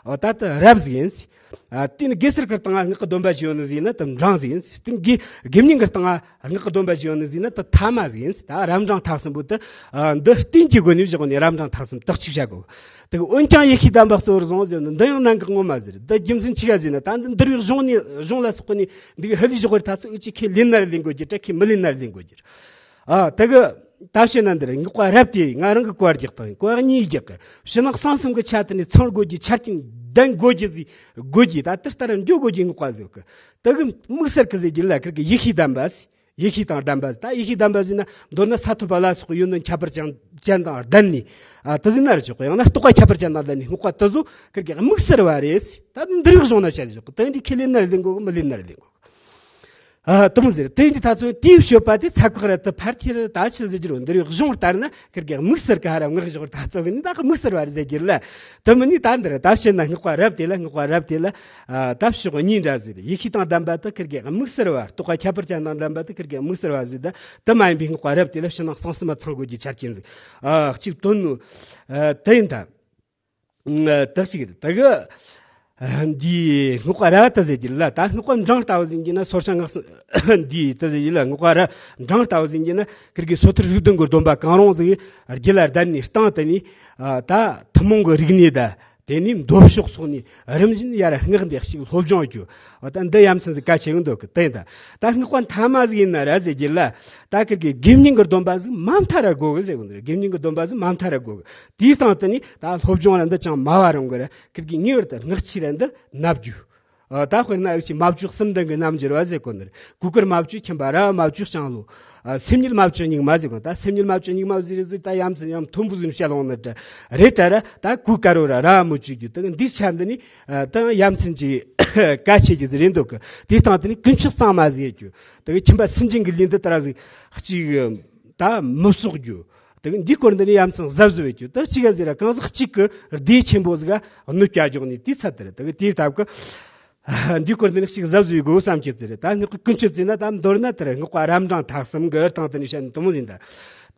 ཨ་ད་ད་རབ་ཟིག་ཡིན་ཟེར། ཨ་དེ་ནི་དགེ་ཚུལ་གྱི་སྟེང་ང་སྔགས་ཀྱི་སྡོམ་པ་ཞེས་པ་ནི་ཟེར་ན་ད་འབྲིང་ཟིག་ཡིན་ཟེར། རྟེན་དགེ་དགེ་བསྙེན་གྱི་སྟེང་ང་སྔགས་ཀྱི་སྡོམ་པ་ཞེས་པ་ནི་ཟེར་ན་ད་ཐ་མ་ཟིག་ཡིན་ཟེར། ད་རབ་འབྲིང་ཐ་གསུམ་པོ་དེ་ཨ་འདི་རྟེན་གྱི་སྒོ་ནས་བཞག་ནས་རབ་འབྲིང་ཐ་གསུམ་དག་ཅིག་བྱ་དགོས། དེ་འོན་ཀྱང་ཡེ་ཤེས་ལྡན་པ་གཙོ་བོར་བཟུང་ཟེར་ནས། འདི་ཡང་གནད་འགག་ངོ་མ་ཟེར། འདི་རྒྱུ་མཚན་ཆི་ག་ཟེར་ན། ད་འདི་འདུལ་བའི་གཞུང་ནས་གཞུང་ལ་སོགས་ནས་འདི་གི་ཧ་ལས་བཞག་པར་ཐ་ཚིག་ཨུ་ཅི་ཁས་ལེན་ན་ར་ལེན་དགོས་རྒྱུ། ད་ཁས་མི་ལེན་ན་ར་ལེན་དགོས་རྒྱུ། ཨ་དེ་གི་ད་བཤད་ན་འདིར་སྔགས་པ་རབ་དེ་ང་རང་གི་བཀའ་རྒྱག་དང་བཀའ་གཉིས་རྒྱག་གི། ཕྱི་ནང་གསང་གསུམ་གི་ཆ་དེ་ནས་ཚང་དགོས་རྒྱུ། ཆ་རྐྱེན་ལྡན་དགོས་རྒྱུ་ཟིག་དགོས་རྒྱུ། ད་དེ་ལྟར་འགྱོ་དགོས་རྒྱུ་སྔགས་པ་ཟིག་གི། དེ་གི་དམིགས་བསལ་གི་ཟེར་རྒྱུ་ལ་ཁིར་གི་ཡེ་ཤེས་ལྡན་པ་ཟེར། ཡེ་ཤེས་དང་ལྡན་པ་ཟེར། ད་ཡེ་ཤེས་ལྡན་པ་ཟེར་ན་མདོར་ན་ས་ཐོབ་པ་ལ་སོགས་ཡོན་ཏན་ཁྱད་པར་ཅན་ཅན་དང་ལྡན་ནི། ཨ་དེ་ཟེར་ན་ར་ཆོག་གི། ཡང་ན་རྟོགས་པ་ཁྱད་པར་ཅན་དང་ལྡན་ནི་སྔགས་པ་དེ་ཚོ་ཁིར་གི་དམིགས་བསལ་བ་རེད་ཟེར། ད་འདི་རིགས་གཞུང་ན་བཤད་ཆོག་གི། དེ་འདི་ཁས་ལེན་ན་ར་ལེན་དགོས་གི། མི་ལེན་ན་ར་ལེན་དགོས་གི། ཨ་དེ་མོ་ཟེར། དེ་འདི་ད་ཚོ་དེའི་སྤྱོད་པ་དེ་ཚ་ཁག་ར་དུ་ཕར་ཁྱེར་ད་ཆི་ཟེར་རྒྱུ་རུང་། འདི་རིགས་གཞུང་ལྟར་ན་ཁིར་གི་དམིགས་བསལ་གི་ཧ་ར་སྔགས་བཞག་ད་ཚོ་གི་ནི་ད་དམིགས་བསལ་བ་རེད་ཟེར་རྒྱུ་ལ། དེ་མིན་ནི་ད་འདིར་ད་བཤད་ན་སྔགས་པ་རབ་དེ་ལ། སྔགས་པ་རབ་དེ་ལ། ཨ་ད་ཕྱོགས་གཉིས་འདྲ་ཟེར། ཡེ་ཤེས་དང་ལྡན་པ་དེ་ཁིར་གི་དམིགས་བསལ་བ། རྟོགས་པ་ཁྱད་པར་ཅན་དང་ལྡན་པ་དེ་ཁིར་གི་དམིགས་བསལ་བ་ཟེར། ད་དེ་མ་ཡིན་པའི་སྔགས་པ་རབ་དེ་ལ་ཕྱི་ནང་གསང་གསུམ་མ་ཚང་དགོས་ཀྱི་ཆ་རྐྱེན་ཟིག་ཨ་གཅིག་བཏོན་ནོ། ཨ་དེ་ཡིན་ད། ཨ་དག་ཅིག་རེད། ད་གི་ཨ་འདི་སྔགས་པ་རབ་དེ་ཟེར་རྒྱུ་ལ། ད་སྔགས་པ་འབྲིང་ལྟ་བུ་ཟིན་གྱི་ན་སོར་ཆ་སྔགས་སུ་འདི་དེ་ཟེར་རྒྱུ་ལ། སྔགས་པ་རབ་འབྲིང་ལྟ་བུ་ཟིན་གྱི་ན་ཁིར་གི་སོ་ཐར་རིགས་བདུན་གྱི་སྡོམ་པ་གང་རུང་ཟིག་རྒྱུད་ལ་བསྡད་ནས་སྟེང་དེ་ནས་ཨ་ད་ཐུན་མོང་གི་རིག་གནས་ད། དེ་ནས་མདོ་ཕྱོགས་སོགས་ནས་རིམ་བཞིན་ཡར་སྔགས་འདི་ཞིག་སློབ་སྦྱོང་རྒྱུ། འོ་ད་འདི་ཡ་མཚན་ཟིག་གལ་ཆེ་གི་འདུག་གི། དེ་ཡིན་ད། ད་སྔགས་པ་ཐ་མ་ཟིག་ཡིན་ན་ར་ཟེར་རྒྱུ་ལ། ད་ཁིར་གི་དགེ་བསྙེན་གྱི་སྡོམ་པ་ཟིག་མ་མཐའ་ར་དགོས་གི་ཟེར་གི་འདུག། དགེ་བསྙེན་གྱི་སྡོམ་པ་ཟིག་མ་མཐའ་ར་དགོས་གི། དེའི་སྟེང་དུ་ནི་ད་སློབ་སྦྱོང་ར་འདི་ཅང་མ་བ་རུང་གི་ར། ཁིར་གི་ངེས་པར་དུ་སྔགས་ཆོས་ར་འདི་བསྣབ་རྒྱུ། ཨ་ད་དཔེར་ན་འུ་ཆོས་མ་བཅོས་གསུམ་ལྡན་གྱི་རྣལ་འབྱོར་བ་ཟེར་གོ་ནི་རེད། གོས་དཀར་མ་བཅོས་ཁྱིམ་པ་ར་བ་མ་བཅོས་ལྕང་ལོ། ཨ་སེམས་ཉིད་མ་བཅོས་སྙིགས་མ་ཟེར་གོ། ད་སེམས་ཉིད་མ་བཅོས་སྙིགས་མ་ཟེར་ཟེར་ད་ཡ་མཚན་ཡང་མཐོན་པོ་ཟིག་བཤད་ལོང་ནི་རེད། རེད་ད་ར། ད་གོས་དཀར་བོ་ར་ར་བ་མི་བཅོས་རྒྱུ་དེ་འདིའི་ཆ་འདི་ནི་ཨ་ད་ཡ་མཚན་གྱི་གལ་ཆེ་རྒྱུ་ཟིག་རེད་འདུག་གི། དེའི་སྟེང་དུ་ནི་ཀུན་སྤྱོད་གཙང་མ་ཟིག་ཡོད་རྒྱུ། དེ་གི་ཁྱིམ་པ་སུན་འབྱིན་གྱི་ལས་འདི་ལྟར་ཟིག་གཅིག་ད་མི་གསོག་རྒྱུ། དེ་གི་འདིའི་སྐོར་འདི་ནི་ཡ་མཚན་གཟབ་གཟབ་ཡོད་རྒྱུ། ད་གཅིག་ག་ཟེར་ར་གང་ཟག་གཅིག་གི་སྡེ་ཆེན་པོ་ཟིག་ག་གནོད་སྐྱ་རྒྱོག་ནི་དེའི་ཚད་དེ་རེད། དེ་གི་དེའི་སྟབས་གི་འདིའི་སྐོར་འདི་ནི་གཅིག་གཟབ་གཟབ་ཡོད་དགོས་བསམ་གྱི་ཟེར་རེད། ད་སྔགས་པའི་ཀུན་སྤྱོད་ཟེར་ན་ད་མདོར་ན་དེར་སྔགས་པ་རབ་འབྲིང་ཐ་གསུམ་གི་སྟེང་དུ་ནི་བཤད་ནི་དེ་མོ་ཟིན་ད།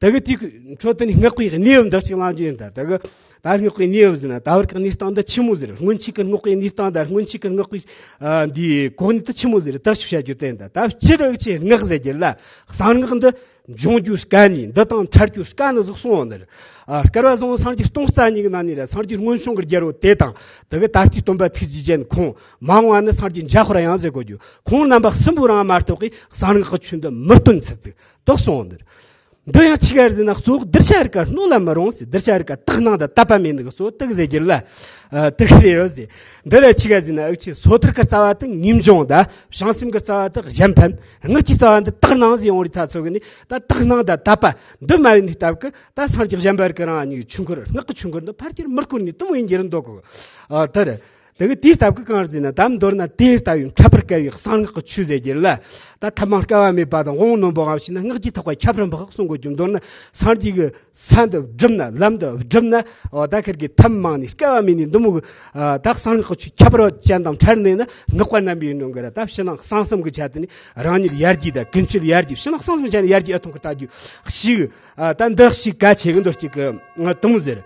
དེ་གི་དེའི་འཕྲོ་དུ་ནི་སྔགས་པའི་གནས་བབ་འདི་གཅིག་གླེང་རྒྱུ་ཡིན་ད། དེ་གི་ད་སྔགས་པའི་གནས་བབ་ཟེར་ན་ད་བར་གི་གནས་སྟངས་འདི་ཆི་མོ་ཟིག་རེད། སྔོན་ཆད་ཀྱི་སྔགས་པའི་གནས་སྟངས་ད་སྔོན་ཆད་ཀྱི་སྔགས་པའི་ཨ་འདིའི་གོ་གནས་དེ་ཆི་མོ་ཟིག་རེད། ད་ཞིག་བཤད་རྒྱུ་དེ་ཡིན་ད། ད་སྤྱིར་འུ་ཆོས་སྔགས་ཟེར་རྒྱུ་ལ་གསང་སྔགས་འདི་འབྱུང་རྒྱུ་དཀའ་ནི་འདི་དང་ཐར་རྒྱུ་དཀའ་ནི་ཟིག་གསུངས་ཡོད་ནི་རེད། ཨ་བསྐལ་པ་བཟང་སངས་རྒྱས་སྟོང་རྩ་གཉིས་ཀྱི་ནང་ནས་ར་སངས་རྒྱས་སྔོན་བྱུང་གི་རྒྱལ་པོ་དེ་དང་། དེ་གི་ད་ལྟའི་སྟོན་པ་ཐུགས་རྗེ་ཅན་ཁོང་། མ་འོངས་པ་ནི་སངས་རྒྱས་འཇམ་དཔལ་དབྱངས་ཟེར་གོ་རྒྱུ། ཁོང་རྣམ་པ་གསུམ་པོ་རང་མ་གཏོགས་གི་གསང་སྔགས་ཀྱི་ཆོས་འདི་མི་སྟོན་ཚུལ་ཅིག་དེ་གསུངས་ཡོད་ནི་རེད། འདི་ཡང་ཆི་ག་རེད་ཟེར་ན། གཙོ་བོ་གདུལ་བྱ་རིགས་ཀ་རྣོ་ལ་མི་རུང་ཟེར། གདུལ་བྱ་རིགས་ཀ་དག་སྣང་དང་དད་པ་མེད་ནི་གི་གཙོ་བོ་དག་ཟེར་རྒྱུ་ལ། ཨ། དག་རེད་རོ་ཟེར། འདི་ལ་ཆི་ག་ཟེར་ན། འུ་ཆོ་སོ་ཐར་གི་རྩ་བ་དེ་ངེས་འབྱུང་དང་། བྱང་སེམས་གི་རྩ་བ་དེ་གཞན་ཕན། སྔགས་ཀྱི་རྩ་བ་འདི་དག་སྣང་ཟེར་ཡོང་རེད། ད་ཚོ་གི་ནི་ད་དག་སྣང་དང་དད་པ་འདི་མ་ཡིན་ནི་སྟབས་ཀྱིས། ད་སངས་རྒྱས་གཞན་པ་རིགས་ཀྱི་རང་ཉིད་ཆོས་འཁོར། སྔགས་ཀྱི་ཆོས་འཁོར་འདི་ཕལ་ཆེར་མི་བསྐོར་ནི་དེ་མོ་ཡིན་རྒྱུ་རེད་འདུག་གི། ཨ། ད་རེད། དེ་གི་དེའི་སྟབས་ཀྱིས་གང་རེད་ཟེར་ན། ད་མདོར་ན་དེ་ལྟ་བུའི་འཕྲད་པར་དཀའ་བའི་གསང་སྔགས་ཀྱི་ཆོས་ཟེར་རྒྱུ་ལ། ད་ཐབས་མང་དཀའ་བ་མེད་པ་དང་དབང་རྣོན་པོའམ་ཞེ་ན། སྔགས་ཀྱི་ཐེག་པ་ཁྱད་པར་འཕགས་གསུང་དགོས་རྒྱུ། མདོར་ན་སངས་རྒྱས་ཀྱི་ས་འདི་བསྒྲུབས་ན། ལམ་འདི་བསྒྲུབས་ན། འོ། ད་ཁིར་གི་ཐབས་མང་ནི་དཀའ་བ་མེད་ནི་འདི་མོ་གི། ཨ། ད་གསང་སྔགས་ཀྱི་ཆོས་ཁྱད་པར་ཅན་དང་འཕྲད་ནས་ན། སྔགས་པ་རྣམ་པའི་ནང་གི་ར། ད་ཕྱི་ནང་གསང་གསུམ་གི་ཆ་དེ་ནི་རང་ཉིད་ཡར་རྒྱས་དང་། ཀུན་སྤྱོད་ཡར་རྒྱས། ཕྱི་ནང་གསང་གསུམ་ཆ་ནས་ཡར་རྒྱས་ཨེ་ཐོན་གི་ལྟ་རྒྱུ་ཞིག། ཨ། ད་འདི་ཞིག་གལ་ཆེ་གི་འདུག་ཅིག་གི་དེ་མོ་ཟེར།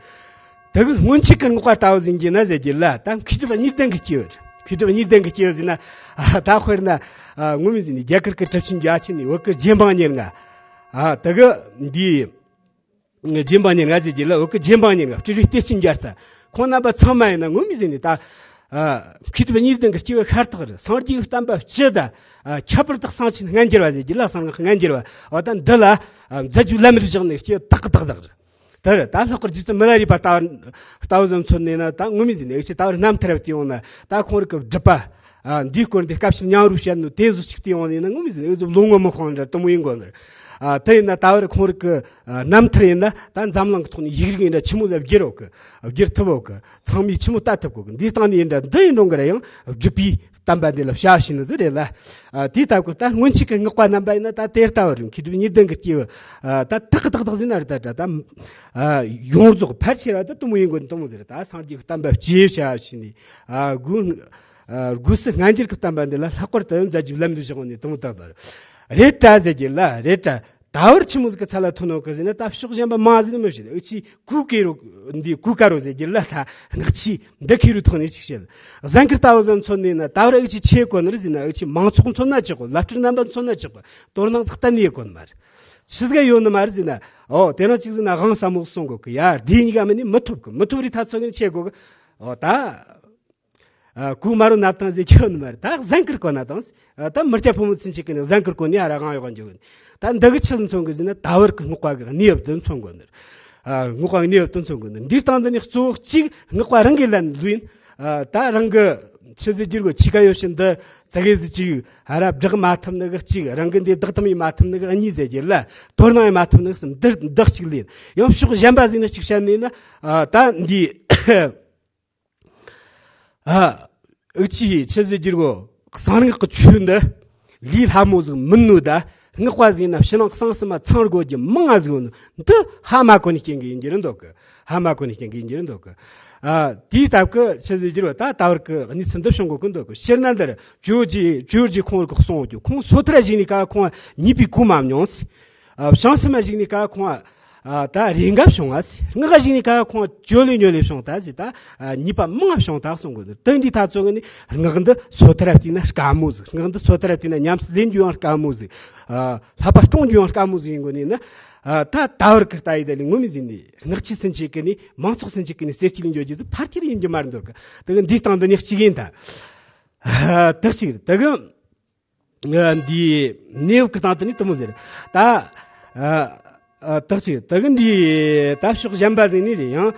དེ་གི་སྔོན་ཆད་ཀྱི་སྔགས་པ་ལྟ་བུ་ཟེར་རྒྱུ་ན་ཟེར་རྒྱུ་ལ། ད་མཁས་གྲུབ་གཉིས་ལྡན་གྱི་སྐྱེས་བུ། མཁས་གྲུབ་གཉིས་ལྡན་གྱི་སྐྱེས་བུ་ཟེར་ན། ཨ། ད་དཔེར་ན། ཨ། ངོ་མ་ཟེར་ནས་རྒྱ་གར་གྱི་གྲུབ་ཆེན་བརྒྱ་བྱིན་ནས་བོད་ཀྱི་རྗེ་འབངས་ཉེར་ལྔ། ཨ། དེ་གི་འདི་རྗེ་འབངས་ཉེར་ལྔ་ཟེར་རྒྱུ་ལ། བོད་ཀྱི་རྗེ་འབངས་ཉེར་ལྔ། སྤྲུལ་པའི་གཏེར་ཆེན་བརྒྱ་རྩ། ཁོང་རྣམ་པ་ཚང་མ་ཡིན་ན་ངོ་མ་ཟེར་ནས་ད། ཨ། མཁས་གྲུབ་གཉིས་ལྡན་གྱི་སྐྱེས་བུ་ཤ་སྟག་རེད། སངས་རྒྱས་ཀྱི་བསྟན་པ་སྤྱི་དང་། ཨ། ཁྱད་པར་དུ་གསང་ཆེན་སྔ་འགྱུར་བ་ཟེར་རྒྱུ་ལ། གསང་སྔགས་སྔ་འགྱུར་བ། འོ། ད་འདི་ལ། ཨ། མཛད་རྗེས་ལམ་རིམ་བཞག་ནས་སྐྱེས་བུ་དག་གི་དག་དག་རེད། དེར་ད་ལྷག་པར་རྗེ་བཙུན་མི་ལ་རས་པ་ལྟ་བུ་ལྟ་བུ་ཙམ་མཚོན་ནས་ན། ད་ངོ་མ་ཟེར་ནས་འུ་ཆོས་ད་བར་རྣམ་ཐར་བལྟས་ཡོང་ན། ད་ཁོང་རིགས་ཀྱི་སྒྲུབ་པ། ཨ། འདིའི་སྐོར་འདི་སྐབས་ཤིག་མྱང་རུ་བཤད་ནོ་དེ་ཟུ་ཅིག་བལྟས་ཡོང་ནས་ན། ངོ་མ་ཟེར་ནས་འུ་ཚོ་བློ་ངོ་མི་ཤོང་འདྲ་དེ་མོ་ཡིན་དགོས་ནི་རེད། ཨ། དེ་ཡིན་ན་ད་བར་ཁོང་རིགས་ཀྱི། ཨ། རྣམ་ཐར་ཡིན་ན་ད་འཛམ་གླིང་གི་ཐོག་ནས་ཡིག་རིགས་ཡིན་འདྲ་ཆི་མོ་ཟིག་བསྒྱུར་ཡོད་གི། བསྒྱུར་ཐུབ་ཡོད་གི། ཚང་མས་ཆི་མོ་ལྟ་ཐུབ་གོ་གི། འདིའི་སྟེང་ནས་ཡིན་འདྲ་འདི་ཡིན་རུང་གི་ར། ཡང་སྒྲུབ་པའི་བསྟན་པ་འདི་ལ་བྱ་བ་བྱིན་ནི་ཟིག་རེད་ལ། ཨ། དེའི་སྟབས་ཀྱིས་ད་སྔོན་ཆད་ཀྱི་སྔགས་པ་རྣམ་པ་ཡིན་ན་ད་དེ་ལྟ་བུ་རེད། མཁས་གྲུབ་གཉིས་ལྡན་གྱི་སྐྱེས་བུ། ཨ། ད་དག་དག་དག་ཟེར་ན་རེད། ད་ད་ད། ཨ། ཡོངས་རྫོགས་ཕལ་ཆེ་བ་ད་དེ་མོ་ཡིན་དགོས་ནི་དེ་མོ་ཟིག་རེད། ད་སངས་རྒྱས་ཀྱི་བསྟན་པ་སྤྱི་བྱ་བྱས་ནས། ཨ། སྒོས། ཨ། སྒོས་སུ་སྔ་འགྱུར་གྱི་བསྟན་པ་འདི་ལ་ལྷག་པར་དུ་མཛད་རྗེས་ལམ་རིམ་བཞག་ནས་དེ་མོ་དག་དག་རེད་དྲ་ཟེར་རྒྱུ་ལ། རེད་དྲ། ད་བར་ཆི་མོ་ཟིག་གི་ཚད་ལ་ཐོན་ནོ་གི་ཟེར་ན། ད་ཕྱོགས་གཞན་པ་མང་ཟིག་ནི་མི་བཤད། འུ་ཆོས་གུ་གེ་རུ་འདི་གུ་ཀ་རུ་ཟེར་རྒྱུ་ལ། ད་སྔགས་ཆོས་འདི་ཁེ་རུ་ཐོག་ནས་ཅིག་བཤད། གཟན་དཀར་ལྟ་བུ་ཟིག་མཚོན་ནས་ན། ད་བར་འུ་ཆོས་ཆི་གོ་ནི་རེད་ཟེར་ན། འུ་ཆོས་མང་ཚོགས་མཚོན་ན་ཆོག་གི། བླ་སྤྲུལ་རྣམ་པ་མཚོན་ན་ཆོག་གི། དོ་སྣང་ཟིག་གཏན་ནས་ཡེད་གོ་ནི་མ་རེད། ཆི་ཟིག་ཡོད་ནི་མ་རེད་ཟེར་ན། ཨོ། དེ་རིང་ཅིག་ཟེར་ན་དབང་ཟབ་མོ་གསུང་གོ་གི། ཡ། འདིའི་གཉིས་ཀ་མིན་ནི་མི་ཐོབ་གི། མི་ཐོབ་རེད། ད་ཚོ་གིན་ཆི་གོ་གི། ཨོ། ད། ཨ། གུ་མ་རུ་ནབ་ཐང་ཟེར་ཁྱོད་ནི་མ་རེད། ད་གཟན་དཀར་གོ་ན་དང་། ཨ། ད་མི་སྐྱ་ཕོ་མོ་ཚུན་ཆད་ཀྱི་ནི་གཟན་དཀར་གོ་ནི་ཧ་ར་གང་ཡོད་གང་འཇོག་གི། ད་འདི་གི་ཆི་མཚོན་གི་ཟེར་ན། ད་བར་གི་སྔགས་པ་གི་གནས་བབ་དེ་མཚོན་གོ་ནི། ཨ། སྔགས་པ་གི་གནས་བབ་དེ་མཚོན་གོ་ནི། འདིའི་སྟེང་དུ་ནི་གཙོ་བོ་གཅིག་སྔགས་པ་རང་གི་ལན་ལུས་ཡིན། ཨ། ད་རང་གི་ཆི་ཟེར་རྒྱུ་རེད་གོ། ཆི་ག་ཡོད་བཞིན་དུ་ཙི་གེ་ཟིག་ཅིག་ཧ་ར་བསྒྲགས་མ་ཐུབ་ནི་གི་གཅིག། རང་གི་འདི་བདག་ཐུབ་ཡིན་མ་ཐུབ་ནི་གི་གཉིས་ཟེར་རྒྱུ་ལ། དོ་སྣང་ཡིན་མ་ཐུབ་ནི་གི་གསུམ། འདི་འདི་གཅིག་ལས་ཡང་ཕྱོགས་གཞན་པ་ཟིག་ནི་གཅིག་བཤད་ནས་ན། ཨ། ད་འདི། ཨ། འུ་ཆོས་ཆི་ཟེར་རྒྱུ་རེད་གོ། གསང་སྔགས་ཀྱི་ཆོས་འདི་ལས་སླ་མོ་ཟིག་མིན་ནོ། ད་སྔགས་པ་ཟིག་ན་ཕྱི་ནང་གསང་གསུམ་མ་ཚང་དགོས་རྒྱུ་མང་ང་ཟིག་ཡོད་ནོ། འདི་ཧ་མ་གོ་ནི་རྐྱེན་གྱིས་ཡིན་རྒྱུ་རེད་འདུག་གི། ཧ་མ་གོ་ནི་རྐྱེན་གྱིས་ཡིན་རྒྱུ་རེད་འདུག་གི། ཨ། དེའི་སྟབས་ཀྱིས་ཆི་ཟེར་རྒྱུ་རེད། ད་ད་བར་གི་གནས་ཚུལ་འདི་བྱུང་གོ་གི་འདུག་གི། སྤྱིར་ན་འདིར་ཇོ་རྗེ་ཇོ་རྗེ་ཁོང་རིགས་གསུང་རྒྱུ། ཁོང་སོ་ཐར་ཞིག་ནས་ཀ་ཁོང་ཉེས་པའི་གོ་མ་མྱོང་ཟེར། ཨ། བྱང་སེམས་མ་ཞིག་ནས་ཀ་ཁོང་། ཨ། ད་རེས་འགའ་བྱུང་བ་ཟེར། སྔགས་ཞིག་ནས་ཀ་ཁོང་ཇོ་ལེ་ཉོ་ལེ་བྱུང་ད་ཟེར། ད་ཉེས་པ་མང་བྱུང་ད་གསུང་གི་འདུག། དེ་འདི་ད་ཚོ་གི་ནི་སྔགས་འདི་སོ་ཐར་བལྟས་ན་དཀའ་མོ་ཟིག། སྔགས་འདི་སོ་ཐར་བལྟས་ན་ཉམས་སུ་ལེན་རྒྱུ་ཡང་དཀའ་མོ་ཟིག། ཨ། བསླབ་པ་སྲུང་རྒྱུ་ཡང་དཀའ་མོ་ཟིག་ཡིན་དགོས་ནི་ན། ཨ། ད་ད་བར་གི་ལྟ་ཡི་ད་ལི་ངོ་མི་ཟིན་ནི། སྔགས་ཆོས་ཚུན་ཆད་གི་ནི་མང་ཚོགས་ཚུན་ཆད་གི་ནི་གསེར་སྐྱེས་ལ་འགྱོ་རྒྱུ་ཟིག་ཕལ་ཆེར་ཡིན་རྒྱུ་མ་རེད་འདུག་གི། དེ་གི་འདིའི་སྟེང་དུ་ནི་གཅིག་ཡིན་ད། ཨ། དེ་གཅིག་རེད། དེ་གི། ཨ། འདིའི་གནས་བབ་ཀྱི་སྟེང་དུ་ནི་དེ་མོ་ཟེར། ད། ཨ། ཨ། དག་ཅིག་དེ་གི་འདི་ད་ཕྱོགས་གཞན་པ་ཟིག་ནི་རེད། ཡང་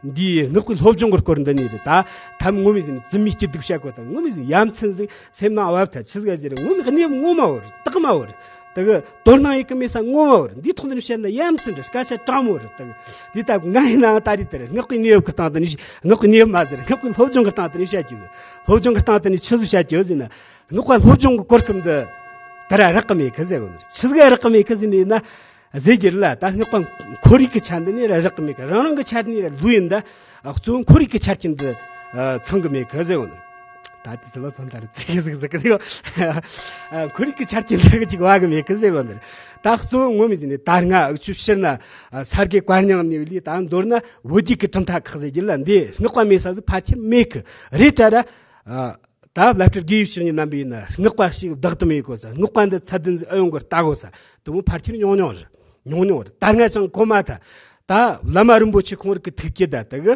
འདིའི་སྔགས་པའི་སློབ་སྦྱོང་གི་སྐོར་འདི་ནི་རེད། ད་ཐབས་ངོ་མ་ཟིག་ནི་རྫུན་མའི་སྐྱིད་སྡུག་བཤད་གོ། ད་ངོ་མ་ཟིག་ཡ་མཚན་ཟིག་སེམས་ནང་བབ་ཐལ། ཆི་ཟིག་ཟེར། ངོ་མ་གནས་བབ་ངོ་མ་བོར། རྟགས་མ་བོར། དེ་གི་དོ་སྣང་ཡེད་གི་མེད་ས་ངོ་མ་བོར། འདིའི་ཐོག་ནས་བཤད་ན་ཡ་མཚན་རེད། སྐད་ཆ་དྲང་མོ་རེད། དེ་གི་དེ་ལྟ་བུ་ང་ཡིན་ནའང་ད་རེས་དེ་རེད། སྔགས་པའི་གནས་བབ་ཀྱི་སྟེང་དུ་ནི། སྔགས་པའི་གནས་བབ་མ་ཟེར། སྔགས་པའི་སློབ་སྦྱོང་གི་སྟེང་དུ་ནི་བཤད་རྒྱུ་ཟིག། སློབ་སྦྱོང་གི་སྟེང་དུ་ནི་ཆི་ཟིག་བཤད་རྒྱུ་ཟེར་ན། སྔགས་པ་སློབ་སྦྱོང་གི་གོ་སྐབས་འདི་ད་ར་རག་གི་མེད་གི་ཟེར་གོ་ནི། ཆི་ཟིག་རག་གི་མེད་གི་ཟེར་ནི་ན་ཟེར་རྒྱུ་ལ། ད་སྔགས་པ་ཁོར་ཡུག་གི་ཆ་འདི་ནི་ར་རག་གི་མེད་གི། རང་རང་གི་ཆ་ནི་ར་ལུས་ཡིན་ད། ཨ། གཙོ་བོ་ཁོར་ཡུག་གི་ཆ་རྐྱེན་འདི། ཨ། ཚང་གི་མེད་གི་ཟེར་གོ་ནི། ད་དེ་ཚོ་ལ་ཕན་ཐོགས་རེ་ཙི་གེ་ཟིག་ཟིག་གི་ཟེར་གོ། ཨ། ཁོར་ཡུག་གི་ཆ་རྐྱེན་འདི་གི་ཅིག་བ་གི་མེད་གི་ཟེར་གོ་ནི། ད་གཙོ་བོ་ངོ་མ་ཟིག་ནི་ད་སྔ་འུ་ཆོ་ཕྱིར་ན། ཨ། ས་དགེ་བཀའ་རྙིང་ནས་ལས། ད་མདོར་ན་བོད་བརྒྱུད་ཀྱི་གྲུབ་མཐའ་ཁག་ཟེར་རྒྱུ་ལ་འདི་སྔགས་པ་མེད་ས་ཟིག་ཕལ་ཆེར་མེད་གི། རེད་དྲ་ར། ཨ། ད་བླ་སྤྲུལ་དགེ་བའི་བཤེས་གཉེན་རྣམ་པས་ན་སྔགས་པ་ཞིག་བདག་ཏུ་མེད་གོ་ས། སྔགས་པ་འདི་ཚད་ལྡན་ཟིག་ཨེ་ཡོང་གི་ལྟ་གོ་ས། དེ་མོ་ཕལ་ཆེར་ཉུང་ཉུང་རེད། ཉུང་ཉུང་རེད། ད་སྔ་ཅང་གོ་མ་ཐལ། ད་བླ་མ་རིན་པོ་ཆེ་ཁོང་རིགས་ཀྱི་ཐུགས་བསྐྱེད་ད་དེ་གི།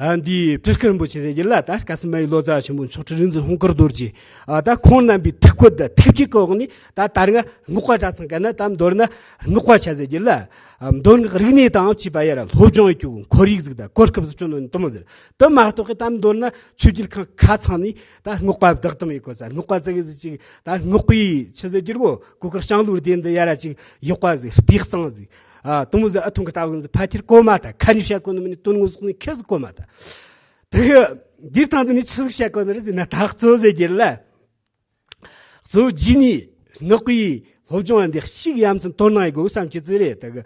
ཨ་འདི་སྤྲུལ་སྐུ་རིན་པོ་ཆེ་ཟེར་གྱི་ལ། ད་སྐལ་བཟང་མ་ཡི་ལོ་ཙཱ་བ་ཆེན་པོ་མཆོག་སྤྲུལ་རིག་འཛིན་ཧོང་ཀར་རྡོ་རྗེ། ཨ་ད་ཁོང་རྣམ་པའི་ཐུགས་བཀོད་དང་ཐུགས་བསྐྱེད་ཀྱི་འོག་ནས། ད་ད་རུང་སྔགས་པ་གྲྭ་ཚང་ག་ན་ད་མདོར་ན་སྔགས་པ་ཆ་ཟེར་གྱི་ལ། ཨ་མདོ་སྔགས་རིག་གནས་དང་བཅས་པ་ཡར་སློབ་སྦྱོང་ཡེད་རྒྱུ་གི་ཁོར་ཡུག་ཟིག་དང་གོ་སྐབས་ཟིག་བསྐྲུན་ནོ་ནི་དེ་མོ་ཟིག་རེད། དེ་མ་གཏོགས་ཀྱི་ད་མདོར་ན་ཆོས་བརྒྱུད་ཁག་ཁ་ཚང་ནས་ད་སྔགས་པ་བདག་དམ་ཡེད་དགོས་ས། སྔགས་པ་ཟིག་གི་ཟིག་ཅིག་ད་སྔགས་པའི་ཆི་ཟེར་གྱི་རེད་གོ། གུར་དཀར་ལྕང་ལོའི་སྡེ་འདི་ཡར་ཅིག་ཡག་པ་ཟིག་སྤུས་གཙང་ཟིག་ཨ་དེ་མོ་ཟིག་ཨ་ཐུང་གི་ལྟ་བུ་ཟིག་ཕལ་ཆེར་གོ་མ་ཐལ། ཁ་ནས་བཤད་གོ་ནི་མིན་ནི་དོན་ངོ་ཟིག་ནི་ཁེ་ཟིག་གོ་མ་ཐལ། དེ་གི་འདིར་སྟེང་དུ་ནི་ཆི་ཟིག་བཤད་གོ་ནི་རེད་ཟེར་ན། ད་གཙོ་ཟེར་གྱི་ལ། གཙོ་རྒྱུ་ནི་སྔགས་པའི་སློབ་སྦྱོང་འདི་གཅིག་ཡ་མཚན་དོ་སྣང་ཡེད་དགོས་བསམ་གྱི་ཟིག་རེད། དེ་གི་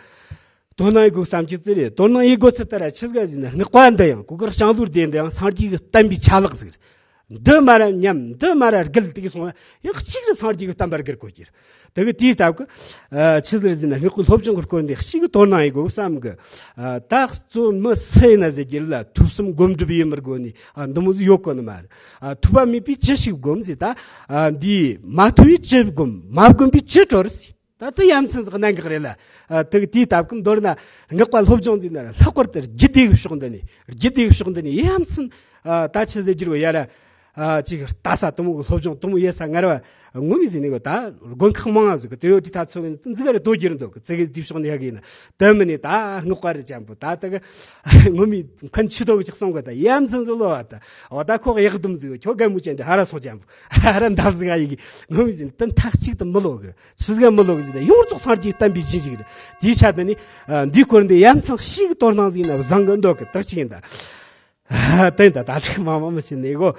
དོ་སྣང་ཡེད་དགོས་བསམ་གྱི་ཟིག་རེད། དོ་སྣང་ཡེད་དགོས་ཚུལ་ལྟར་ཆི་ཟིག་ཟེར་ན། སྔགས་པ་འདི་ཡང་གུར་དཀར་ལྕང་ལོའི་སྡེ་འདི་ཡང་སངས་རྒྱས་ཀྱི་བསྟན་པའི་ཆ་ལག་ཟིག་རེད། འདི་མ་ར་ཉམས། འདི་མ་ར་བརྒལ་དེ་གི་སོང་ན་ཡང་གཅིག་རེ་སངས་རྒྱས་ཀྱི་བསྟན་པ་བརྒལ་དགོས་ཀྱི་རེད། དེ་གི་དེའི་སྟབས་ཀྱིས་ཨ་ཆི་ཟིག་ཟེར་ན། སྔགས་པའི་སློབ་སྦྱོང་གི་སྐོར་འདི་གཅིག་གི་དོ་སྣང་ཡེད་དགོས་བསམ་གི། ཨ་ད་གཙོ་མི་སུ་ཡིན་ན་ཟེར་གྱི་ལ། ཐོས་བསམ་སྒོམ་སྒྲུབ་ཡེད་མི་དགོས་ནི་ཨ་འདི་མོ་ཟིག་ཡོད་གོ་ནི་མ་རེད། ཨ་ཐོས་པ་མེད་པས་ཅི་ཞིག་སྒོམ་ཟེར། ད་ཨ་འདི་མ་ཐོས་པས་ཅི་སྒོམ། མ་བསྒོམས་པས་ཅི་གྲོལ་ཟེར། ད་དེ་ཡ་མཚན་ཟིག་གནད་འགག་རེད་ལ། ཨ་དེ་གི་དེའི་སྟབས་ཀྱིས་མདོར་ན་སྔགས་པ་སློབ་སྦྱོང་ཟེར་ན་ལྷག་པར་དུ་རྒྱུད་སྡེ་གི་ཕྱོགས་འདི་ནས། རྒྱུད་སྡེ་གི་ཕྱོགས་འདི་ནས་ཡ་མཚན་ཨ་ད་ཆི་ཟེར་གྱི་རེད་གོ། ཡར་ར་ཨ་ཅིག་ལྟ་ས་དེ་མོ་གི་སློབ་སྦྱོང་དེ་མོ་ཡེད་ས་ངར་བ་ངོ་མ་ཟེར་ནི་གོ། ད་དགོན་ཁག་མང་ང་ཟིག་གི་དེ་ཡོད་དེ་ད་ཚོ་གི་འཛི་ག་རེ་དོ་རྒྱུར་འདུག་གི། ཙི་གེ་དེའི་ཕྱོགས་ནས་ཡ་གི་ཡིན་ན། དེ་མིན་ནི་ད་སྔགས་པ་རེད་ཅན་པོ་ད་དེ་གི་ངོ་མ་མཁན་ཆུ་ཐོག་གི་ཅིག་གསུང་གི། ད་ཡ་མཚན་ཟིག་ལོ་བ། ད་འོ་ད་ཁོག་ཡག་དུམ་ཟིག་ཁྱོ་རྒན་མོ་ཅན་དེ་ཧ་ར་སོང་ཅན་པོ་ཧ་ར་འདབ་ཟིག་ཨ་ཡི་གི། ངོ་མ་ཟེར་ནི་དེ་མཐའ་གཅིག་ཏུ་མི་ལོ་གི། ཆི་ཟིག་ག་མི་ལོ་གི་ཟེར་ན། ཡོངས་རྫོགས་སངས་རྒྱས་བསྟན་པའི་རྗེས་འཇུག་རེད། དེའི་ཆ་དེ་ནི་ཨ་འདིའི་སྐོར་འདི་ཡ་མཚན་གཅིག་གི་དོ་སྣང་ཟིག་ཡིན་ན་བཟང་གི་འདོད་གི། དག་ཅིག་ཡིན་ད། ཨ་དེ་ཡིན་ད། ད་ལྟ་མང་མང་མི་ཤེས་ནི་གོ།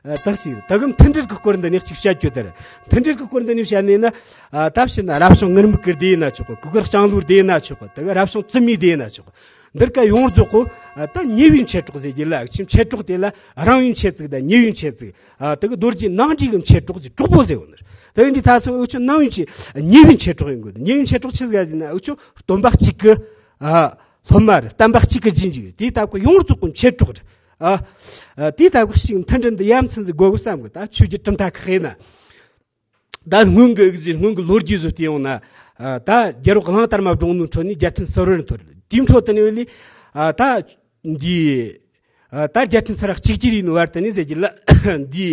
ཨ་དག་ཅིག་ད་གི་མཐུན་སྒྲིལ་གི་སྐོར་འདི་ནས་གཅིག་བཤད་རྒྱུ་དེ་རེད། མཐུན་སྒྲིལ་གི་སྐོར་འདི་ནས་བཤད་ནི་ན། ཨ་ད་བཤད་ན་རབ་བྱུང་ངུར་སྨྲིག་གི་སྡེ་ཡིན་ན་ཆོག་གི། གུར་དཀར་ལྕང་ལོའི་སྡེ་ཡིན་ན་ཆོག་གི། དེ་གི་རབ་བྱུང་བཙུན་མའི་སྡེ་ཡིན་ན་ཆོག་གི། འདིར་ཀ་ཡོངས་རྫོགས་གོ། ཨ་ད་ཉེ་བའི་མཆེད་གྲོགས་ཟེར་གྱི་ལ། ཨ་ཆི་མཆེད་གྲོགས་དེ་ལ་རིང་བའི་མཆེད་ཚིག་དང་ཉེ་བའི་མཆེད་ཚིག་ཨ་དེ་གི་རྡོ་རྗེ་ནང་བྲིས་གི་མཆེད་གྲོགས་ཀྱི་གྲོགས་པོ་ཟེར་བ་ནི། དེ་འདི་ད་སོ་འུ་ཆོ་ནང་བའི་མཆེད། ཉེ་བའི་མཆེད་གྲོགས་ཡིན་དགོས། ཉེ་བའི་མཆེད་གྲོགས་ཆི་ཟིག་ཟེར་ན། འུ་ཆོ་སྟོན་པ་གཅིག་གི་ཨ་སློབ་མ་རེད། བསྟན་པ་གཅིག་གི་རྗེས་འཇུག་རེད། དེའི་སྟབས་ཀྱིས་ཡོངས་རྫོགས་གི་མཆེད་གྲོགས་རེད། ཨ་ཨ་དེའི་སྟབས་ཀྱིས་གཅིག་མཐུན་སྒྲིལ་འདི་ཡ་མཚན་ཟིག་དགོས་གི་བསམ་གི། ད་ཆོས་བརྒྱུད་གྲུབ་མཐའ་ཁག་ཡིན་ན། ད་སྔོན་གྱི་དབུ་ཟེར། སྔོན་གྱི་ལོ་རྒྱུས་ཟིག་བལྟས་ཡོང་ན། ཨ་ད་རྒྱལ་པོ་གླང་དར་མ་བཀྲོངས་ནོའི་འཕྲོ་ནས་རྒྱལ་ཕྲན་སིལ་བུར་འཐོར། དེའི་འཕྲོ་དེ་ནས་ལས་ཨ་ད་འདི་ཨ་ད་རྒྱལ་ཕྲན་ས་ར་གཅིག་གྱུར་ཡིན་བར་དུ་ནས་ཟེར་གྱི་ལ། འདི་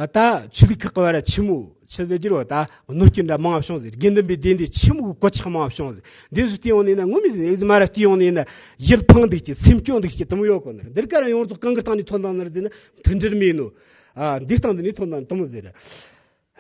ཨ་ད་ཆོས་ལུགས་ཁག་གི་བར་ཆི་མོ་ཆི་ཟེར་གྱི་རོ། ད་གནོད་སྐྱོན་འདྲ་མང་བ་བྱུང་ཟིག། དགེ་འདུན་པའི་སྡེ་འདི་ཆི་མོ་གི་གོད་ཆག་མང་བ་བྱུང་ཟིག། འདི་ཚོ་བལྟས་ཡོང་ནས་ན། ངོ་མ་ཟེར་ན་ཨེ་ཟི་མ་ར་བལྟས་ཡོང་ནས་ན་ཡིད་ཕངས་འདུག་གི། སེམས་སྐྱོ་འདུག་གི། དེ་མོ་ཡོད་གོ་ནི་རེད། འདིར་ཀ་ར་ཡོངས་རྫོགས་གང་གི་སྟེང་ནས་ཐོན་བཏང་ནི་རེད་ཟེར་ན། མཐུན་སྒྲིལ་མེད་ནོ། ཨ་འདིའི་སྟེང་དུ་ནི་ཐོན་དང་དུ་མོ་ཟེར།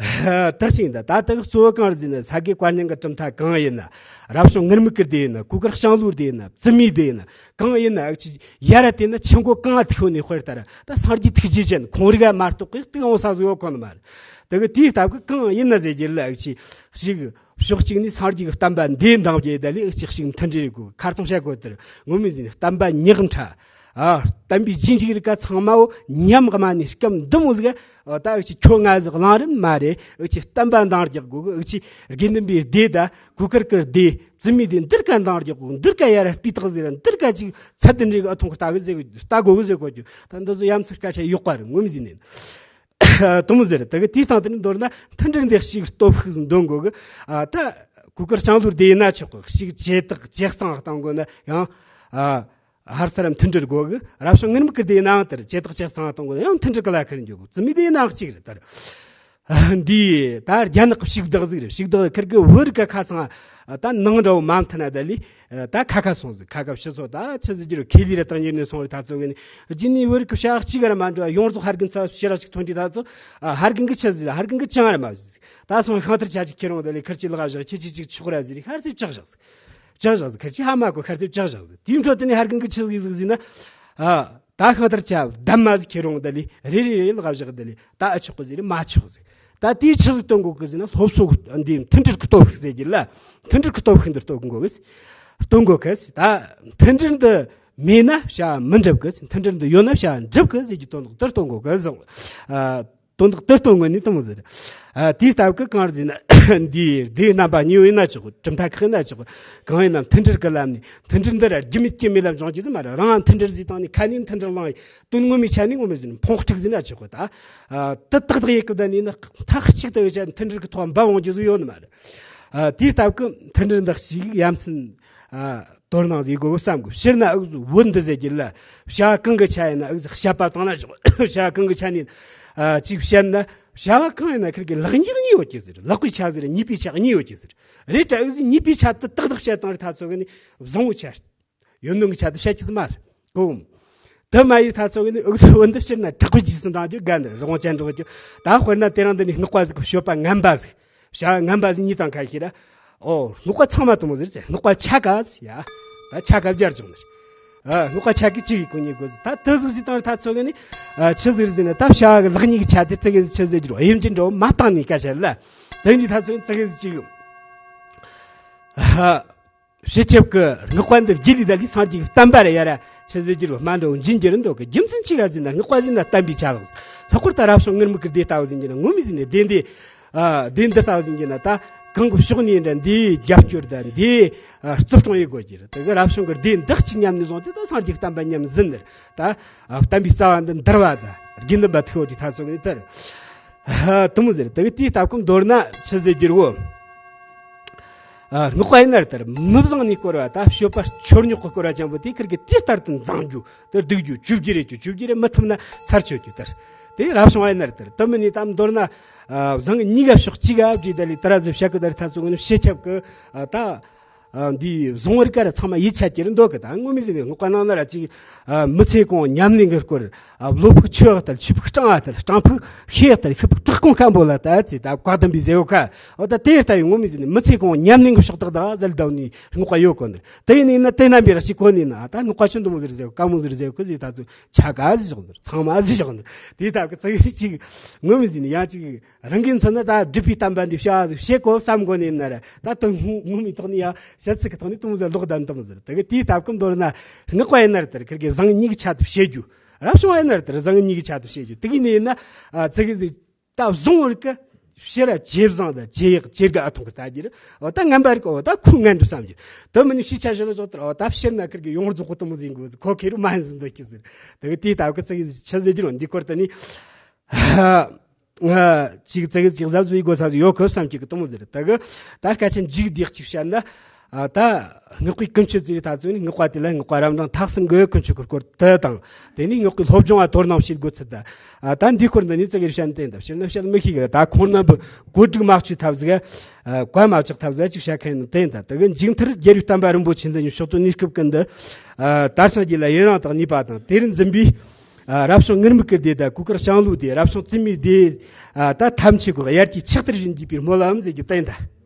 ད་ཅིང་ད་ད་ལྟ་གཙོ་བོ་གང་རེད་ཟེར་ན། ས་དགེ་བཀའ་རྙིང་གི་གྲུབ་མཐའ་གང་ཡིན་ན། རབ་བྱུང་ངུར་སྨྲིག་གི་སྡེ་ཡིན་ན། གུར་དཀར་ལྕང་ལོའི་སྡེ་ཡིན་ན། བཙུན་མའི་སྡེ་ཡིན་ན། གང་ཡིན་ན་ཨ་ཅི་ཡ་ར་དེ་ན་ཆུ་མགོ་གང་ཐིག་ནས་དཔེར་ལྟར་ད་སངས་རྒྱས་ཐུགས་རྗེ་ཅན། ཁོང་རིག་མ་གཏོགས་གི་ཐུག་འོང་ས་ཟིག་ཡོད་གོ་ནི་མ་རེད། ད་གི་དེའི་སྟབས་ཀྱིས་གང་ཡིན་ན་ཟེར་རྒྱུ་ལ་ཨ་ཅི་ཞིག་ཕྱོགས་གཅིག་ནས་སངས་རྒྱས་ཀྱི་བསྟན་པ་འདི་འདང་རྒྱུ་ཡི་ད་ལས་ཨ་ཅི་ཞིག་མཐུན་སྒྲིལ་དགོས། ཁ་རྩང་བྱ་དགོས། དེར་ངོ་མ་ཟེར་ན་བསྟན་པ་ཉག་ཕྲ། ཨ་བསྟན་པའི་རྗེས་འཇུག་རིགས་ཀ་ཚང་མའོ་མཉམ་གི་མ་ནས་སྐབས་འདི་མོ་ཟིག། ཨ་ད་ཅིག་ཁྱོད་ང་ཟིག་གླེང་རིན་མ་རེད། ཨ་ཅིག་བསྟན་པ་འདང་རྒྱག་དགོས་གི། ཨ་ཅིག་དགེ་འདུན་པའི་སྡེ་ད་གུར་དཀར་གི་སྡེ་བཙུན་མའི་སྡེ་འདིར་ཀ་འདང་རྒྱག་དགོས། འདིར་ཀ་ཡ་ར་སྤུས་དག་ཟིག་ར། འདིར་ཀ་ཅིག་ཚད་ལྡན་རིགས་ཨ་ཐོང་གི་ལྟ་གི་ཟེར་གི་ལྟ་དགོས་གི་ཟེར་གོ་རྒྱུ། ད་འདི་ཚོ་ཡ་མཚན་སྐད་ཆ་ཡོད་པ་རེད། ངོ་མ་ཟེར་ན། དུ་མོ་ཟེར། ད་གི་དེའི་སྟེང་དུ་ནི་མདོར་ན་མཐུན་སྒྲིལ་འདི་ཞིག་སྟོབས་ཤུགས་འདོན་དགོས་གི། ཨ་ད་གུར་དཀར་ལྕང་ལོའི་སྡེ་ཡིན་ན་ཆོག་གི། ཞིག་བྱེ་བྲག་བྱས་ཙང་བཏང་དགོས་ན་ཡང་ཨ་ཧར་ཚར་མཐུན་སྒྲིལ་དགོས་གི། རབ་བྱུང་ངུར་སྨྲིག་གི་སྡེ་ནང་དེར་བྱེ་བྲག་བྱས་ཙང་བཏང་དགོས་ན་ཡང་མཐུན་སྒྲིལ་གི་ལ་ཁེར་འཇོག་གི། བཙུན་མའི་སྡེ་ནང་གཅིག་རེད། དེར་འདི་ད་རྒྱ་ནག་གི་ཕྱུག་བདག་ཟིག་རེད། ཕྱུག་བདག་ཁིར་གི་བོད་རིགས་ཀ་ཁ་ཚང་ད་ནང་འདྲ་བོ་མ་མཐུན་ན་ད་ལི། ད་ཁ་ཁ་སོང་ཟིག། ཁ་ཁ་ཕྱི་ཚོ་ད་ཆི་ཟིག་གི་རེད། ཁེ་ལི་ར་བཏང་ཉེར་ནས་སོང་རེད། ད་ཚོ་གི་ནི་རྗེས་ནས་བོད་རིགས་ཀྱི་བྱ་གཅིག་ར་མ་འགྲོ་བ་ཡོངས་རྫོགས་ཕ་རྒན་ཚ་ཕྱི་ར་ཞིག་ཐོན་དུས། ད་ཚོ་ཕ་རྒན་གི་ཆི་ཟིག་ལ་ཕ་རྒན་གི་ཅང་ར་མ་ཟིག། ད་སོང་ཤང་ཐར་ཆ་ཅིག་ཁྱེར་འོང་ད་ལི་ཁིར་ཅིག་ལག་བཞག། ཁྱེད་ཅིག་ཅིག་ཆོག་ར་ཟིག། ཁར་ཚིག་ཅག་བཞག་ཟིག། ཅག་བཞག་ཟིག། ཁིར་ཅིག་ཧ་མ་གོ། ཁར་ཚིག་ཅག་བཞག་ཟིག། དེའི་འཕྲོ་དེ་ནས་ཕ་རྒན་གི་ཆི་ཟིག་ཟིག་ཟིན་ན། ཨ་ད་ཤང་ཐར་ཆ་གདམ་མ་ཟིག་ཁྱེར་འོང་ད་ལི་རེ་རེ་རེ་ལག་བཞག་ད་ལི་ད་ཨ་ཆོག་གི་ཟིག་རེད། མ་ཆོག་ཟིག། ད་དེའི་ཆི་ཟིག་སྟོན་དགོས་གི་ཟེར་ན། སློབ་གསོ་འདི་མཐུན་སྒྲིལ་གི་སྟོབས་ཤུགས་ཟེར་གྱི་ལ། མཐུན་སྒྲིལ་གི་སྟོབས་ཤུགས་འདི་སྟོན་དགོས་གི། སྟོན་དགོས་གི། ད་མཐུན་སྒྲིལ་འདི་མེད་ན་བྱ་མི་འགྲུབ་གི། མཐུན་སྒྲིལ་འདི་ཡོད་ན་བྱ་འགྲུབ་གི་ཟེར་གྱི་དོན་དག་འདི་སྟོན་དགོས་གི་ཟེར། ཨ་དོན་དག་འདི་སྟོན་དགོས་ནི་དེ་མོ་ཟིག། ཨ་དེའི་སྟབས་ཀྱིས་གང་རེད་ཟེར་ན། འདི་སྡེ་རྣམ་པ་གཉིས་པོ་ཡིན་ན་ཆོག་གི། གྲུབ་མཐའ་ཁག་ཡིན་ན་ཆོག་གི། གང་ཡིན་ན་མཐུན་སྒྲིལ་གི་ལམ་ནས། མཐུན་སྒྲིལ་འདི་ར་རྒྱུ་མེད་རྐྱེན་མེད་ལ་འབྱུང་རྒྱུ་ཟིག་མ་རེད། རང་མཐུན་སྒྲིལ་ཟིག་བཏང་ནས་ཁ་ནས་མཐུན་སྒྲིལ་བླངས་ཡིན། དོན་ངོ་མའི་ཆ་ནས་ངོ་མ་ཟེར་ན་ཕུང་དཀྲུག་ཟེར་ན་ཆོག་གི། ད་ཨ་དེ་ཏག་ཏག་ཡེད་གི་བསྡད་ནི་ཡིན་ན་མཐའ་གཅིག་ཏུ་ཡོད་ཆ་མཐུན་སྒྲིལ་གི་ཐོག་འབབ་འོང་རྒྱུ་ཟིག་ཡོད་ནི་མ་རེད། ཨ་དེའི་སྟབས་ཀྱིས་མཐུན་སྒྲིལ་འདི་ཞིག་ཡ་མཚན་ཨ་ དོ་སྣང་ཟིག་དགོས་བསམ་གི། སྤྱིར་ན་འུ་ཚོ་བོད་འདི་ཟེར་གྱི་ལ། བྱ་བ་གང་གི་ཆ་ཡིན་ན་འུ་ཚོ་བཤད་པ་བཏང་ན་ཆོག་བྱ་བ་གང་གི་ཆ་ནས་ཨ་ཅིག་བཤད་ན། བྱ་བ་གང་ཡིན་ན་ཁིར་གི་ལེགས་ཉེས་གཉིས་ཡོད་ཀྱི་ཟེར། ལེགས་པའི་ཆ་ཟེར། ཉེས་པའི་ཆ་གཉིས་ཡོད་ཀྱི་ཟེར། རེད་དྲ། འུ་ཚོས་ཉེས་པའི་ཆ་དེ་ཏག་ཏག་བཤད་བཏང་རེད། ད་ཚོ་གི་ནི་བཟང་བོའི་ཆ། ཡོན་ཏན་གྱི་ཆ་དེ་བཤད་ཀྱི་ཟིག་མ་རེད་གོ། དེ་མ་ཡིན་ད་ཚོ་གི་ནི་འུ་ཚོ་བོད་འདི་སྤྱིར་ན་དྲག་པོའི་རྗེས་སུ་འབྲང་རྒྱུ་དགའ་འདིར་རི་བོང་ཅན་འགྲོ་རྒྱུ། ད་དཔེར་ན་དེ་རིང་འདི་ནས་སྔགས་པ་ཟིག་གི་སྤྱོད་པ་ངན་པ་ཟིག་བྱ་ངན་པ་ཟིག་གཉིས་དང་ཁ་ཤས་ར། ཨོ། སྔགས་པ་ཚང་མ་དེ་མོ་ཟེར་ཟེར། སྔགས་པ་ཆ་ག་ཟིག་ཡ། ད་ཆ་ག་བརྒྱར་བྱུང་ནི། ཨ། སྔགས་པ་ཆ་གི་གཅིག་གི་གོ་ཉེ་དགོས་ཟིག་ད་དེ་ཟིག་ཟིག་དང་ད་ཚོ་གི་ནི། ཨ། ཆི་ཟིག་ཟིག་ནི་ད་བྱ་གི་ལེགས་ཉེས་ཀྱི་ཆ་དེ་ཙི་གེ་ཟིག་ཆི་ཟིག་རྒྱུ་རོ། དབྱེ་འབྱེད་འགྲོ་མ་བཏང་ནི་ཀ་ཤར་ལ། དེ་འདི་ད་ཚོ་ནི་ཙི་གེ་ཟིག་གཅིག་ཨ། སྤྱི་ཁྱབ་ཀྱི་སྔགས་པ་འདི་རྒྱུད་ལས་ད་ལས་སངས་རྒྱས་ཀྱི་བསྟན་པ་ར་ཡ་ར་ཆི་ཟིག་རྒྱུ་རོ། མ་འགྲོ་འཇིན་རྒྱུ་ར་འདུག་གི། རྒྱུ་མཚན་ཆི་ག་ཟིག་ན། སྔགས་པ་ཟིག་ན་བསྟན་པའི་ཆ་ལགས། ལྷག་པར་ད་རབ་བྱུང་ངུར་སྨྲིག་གི་སྡེ་ལྟ་བུ་ཟིག་ཡིན་ན། ངོ་མ་ཟིག་ནི་སྡེ་འདི། ཨ། སྡེ་འདི་ལྟ་བུ་ཟིག་ཡིན་ན་ད་གང་གི་ཕྱོགས་ནས་འདྲ་འདི་རྒྱབ་སྐྱོར་ད་འདི། ཨ། བརྩི་སྲུང་ཡེད་དགོས་རྒྱུ་རེད། དེ་གི་རབ་བྱུང་གི་སྡེ་འདི་གཅིག་མཉམ་ནས་བཟུང་སྟེ་ད་སངས་རྒྱས་བསྟན་པ་མཉམ་ཟིན་ནི་རེད། ད། ཨ། བསྟན་པའི་རྩ་བ་འདི་འདར་བ་ད་དགེ་འདུན་པ་ཐུག་ཡོད་ཀྱི་ཐ་ཚོ་ནས་དེར། ཨ། དེ་མོ་ཟེར། དེ་གི་དེའི་སྟབས་ཀུན་མདོར་ན་ཆི་ཟེར་རྒྱུ་རེད་གོ། ཨ། སྔགས་པ་ཡིན་ན་རེད། དེར་མི་བཟང་ནས་བསྐོར་བ་ད་སྤྱོད་པ་ཆོས་ཉོག་གི་བསྐོར་བ་ཅན་པོ་དེ་ཁིར་གི་དེ་ལྟར་དུ་འཛིང་རྒྱུ། དེར་སྡིག་རྒྱུ། བཅོས་རྒྱུ་རེད་རྒྱུ། བཅོས་རྒྱུ་རེད་མི་ཐུབ་ན་ཚར་གཅོད་རྒྱུ་དེར། དེ་རབ་བྱུང་བ་ཡིན་ན་རེད། དེར་དེ་མིན་ནི་ད་མདོར་ན། ཨ། བཟང་ངན་གཉིས་ཀ་ཕྱོགས་གཅིག་ག་བསྒྲིལ་ད་ལས་དེ་ར་ཟིག་བཤད་གི། ད་རེད་ཐ་ཚོ་གི་ནི་སྤྱི་ཁྱབ་ཀྱི། ཨ། ད། ཨ། འདི་བཟང་བོར་ཀ་ར་ཚང་མ་ཡིད་ཆད་ཀྱི་རེད་འདུག་གི། ད་ངོ་མ་ཟིག་ནི་སྔགས་པ་ནང་ན་ར་ཅིག་ཨ། མི་ཚེ་གང་ཉམས་ལེན་གྱི་སྐོར། ཨ། བློ་ཕུགས་ཆོས་ལྟར། ཆོས་ཕུགས་སྤྲང་བ་ལྟར། སྤྲང་ཕུགས་ཤེས་ལྟར། ཤེས་ཕུགས་དྲག་ཀུན་མཁན་པོ་ལ་ད་ཅི་ད་བཀའ་གདམས་པའི་ཟེར་བ་ཁ། འོ། ད་དེ་ལྟ་བུའི་ངོ་མ་ཟིག་ནི་མི་ཚེ་གང་ཉམས་ལེན་གྱི་ཕྱོགས་དག་དང་ཟེར་ལྡང་ནི་སྔགས་པ་ཡོད་གོ་ནི། དེ་ཡིན་ནི་ན་དེ་རྣམ་པའི་ར་ཞིག་གོ་ནི་ན། ད་སྔགས་པ་ཆོས་འདི་མོ་ཟིག་ཟེར་གོ། ག་མོ་ཟིག་ཟེར་གོ་ཟིག་ད་ཚོ་ཆ་ག་ཟིག་བཞག་ནི། ཚང་མ་ཟིག་བཞག་ནི། དེ་ལྟ་བུ་ཙི་གེ་ཅིག་ངོ་མ་ཟིག་ནི་ཡང་ཅིག་རང་གིས་མཚོན་ན་ད་སྒྲུབ་པའི་བསྟན་པ་འདི་བྱ་བ་ཟིག་བྱེད་དགོས་བསམ་དགོས་ནས་ན་ར། ད་དོན་ངོ་མའི་ཐོག་ནས་ཡང་བྱ་ཚིག་གི་ཐོག་ནས་དེ་མོ་ཟིག་ལོག་བདམས་དེ་མོ་ཟིག་དེ་གི་དེའི་སྟབས་ཀུན་མདོར་ན་སྔགས་པ་ཡིན་ན་རེད། དེར་ཁིར་གི་བཟང་ངན་གཉིས་ཀྱི་ཆ་དུ་བྱེད་རྒྱུ། རབ་བྱུང་བ་ཡིན་ན་རེད། དེར་བཟང་ངན་གཉིས་ཀྱི་ཆ་དུ་བྱེད་རྒྱུ། དེ་གི་ནས་ཡིན་ན། ཨ། ཙི་གེ་ཟིག་ད་བཟང་བོར་གི་ཕྱིར་ར་ཇེ་བཟང་དང་ཇེ་ཡག་ཇེ་དགའ་ཐོག་གི་ལྟ་རྒྱུ་རེད། འོ། ད་ངན་པ་རིགས། འོ། ད་ཁོ་ངན་འགྲོ་བསམ་རྒྱུ། དེ་མིན་ནི་ཤི་ཆ་བཞི་ལ་བཞག་དེར། འོ། ད་ཕྱིར་ན་ཁིར་གི་ཡོངས་རྫོགས་གོ་དེ་མོ་ཟིག་དགོས་ཟིག་ཁོ་ཁེ་རུ་མ་ཡིན་ཟིན་འདོད་ཀྱི་ཟིག་དེ་གི་དེའི་སྟབས་ཀུན་ཙི་གེ་ཟིག་ཆི་ཟེར་རྒྱུ་རེད། འདི་སྐོར་དུ་ནི། ཨ། ཅིག་ཙི་གེ་ཅིག་གཟབ་གཟབ་ཡེད་དགོས་ས་ཟིག་ཡོད་གི་བསམ་གྱི་གི་དེ་མོ་ཟིག་རེད། དེ་གི་ད་སྐད་ཆ་མཇུག་བསྡུས་ཅིག་བཤད་ན། ཨ། ད་སྔགས་པའི་ཀུན་སྤྱོད་ཟེར་ཐ་ཚོ་ནི་སྔགས་པ་དེ་ལ་སྔགས་པ་རབ་འབྲིང་ཐ་གསུམ་གི་ཀུན་སྤྱོད་ཀྱི་སྐོར་དེ་དང་། དེ་ནས་སྔགས་པའི་སློབ་སྦྱོང་བ་དོ་སྣང་བྱེད་དགོས་ཚུལ་དང་། ཨ། ད་འདིའི་སྐོར་འདི་ནི་ཙི་གེ་བཤད་ན་བསྟན་དང་ཕྱིར་ན་བཤད་མི་ཤེས་གི་རེད། ད་ཁོང་རྣམ་པ་གོ་སྒྲིག་མ་བྱས་ཐབས་ཟིག་ཨ། བཀའ་མ་བཅག་ཐབས་ཟིག་ཅིག་བཤད་མཁན་ནི་བསྟན་དང་། དེ་གི་མཇུག་མཐར་རྒྱལ་བའི་བསྟན་པ་རིན་པོ་ཆེ་འཛིན་ཡུལ་ཕྱོགས་དུ་གནས་སྐབས་ཀུན་ཏུ། ཨ། དར་ཞིང་རྒྱས་ལ་ཡུན་རིང་དུ་གནས་པ་དང་། དེར་འཛིན་པའི། ཨ། རབ་བྱུང་ངུར་སྨྲིག་གི་སྡེ་དང་གུར་དཀར་ལྕང་ལོའི་སྡེ། རབ་བྱུང་བཙུན་མའི་སྡེ། ཨ། ད་ཐམས་ཅད་ཀྱི་དབྱར་གྱི་ཆགས་གཏེར་བཞིན་རྒྱས་པའི་སྨོན་ལམ་ཟེར་རྒྱུ་བསྟན་དང་།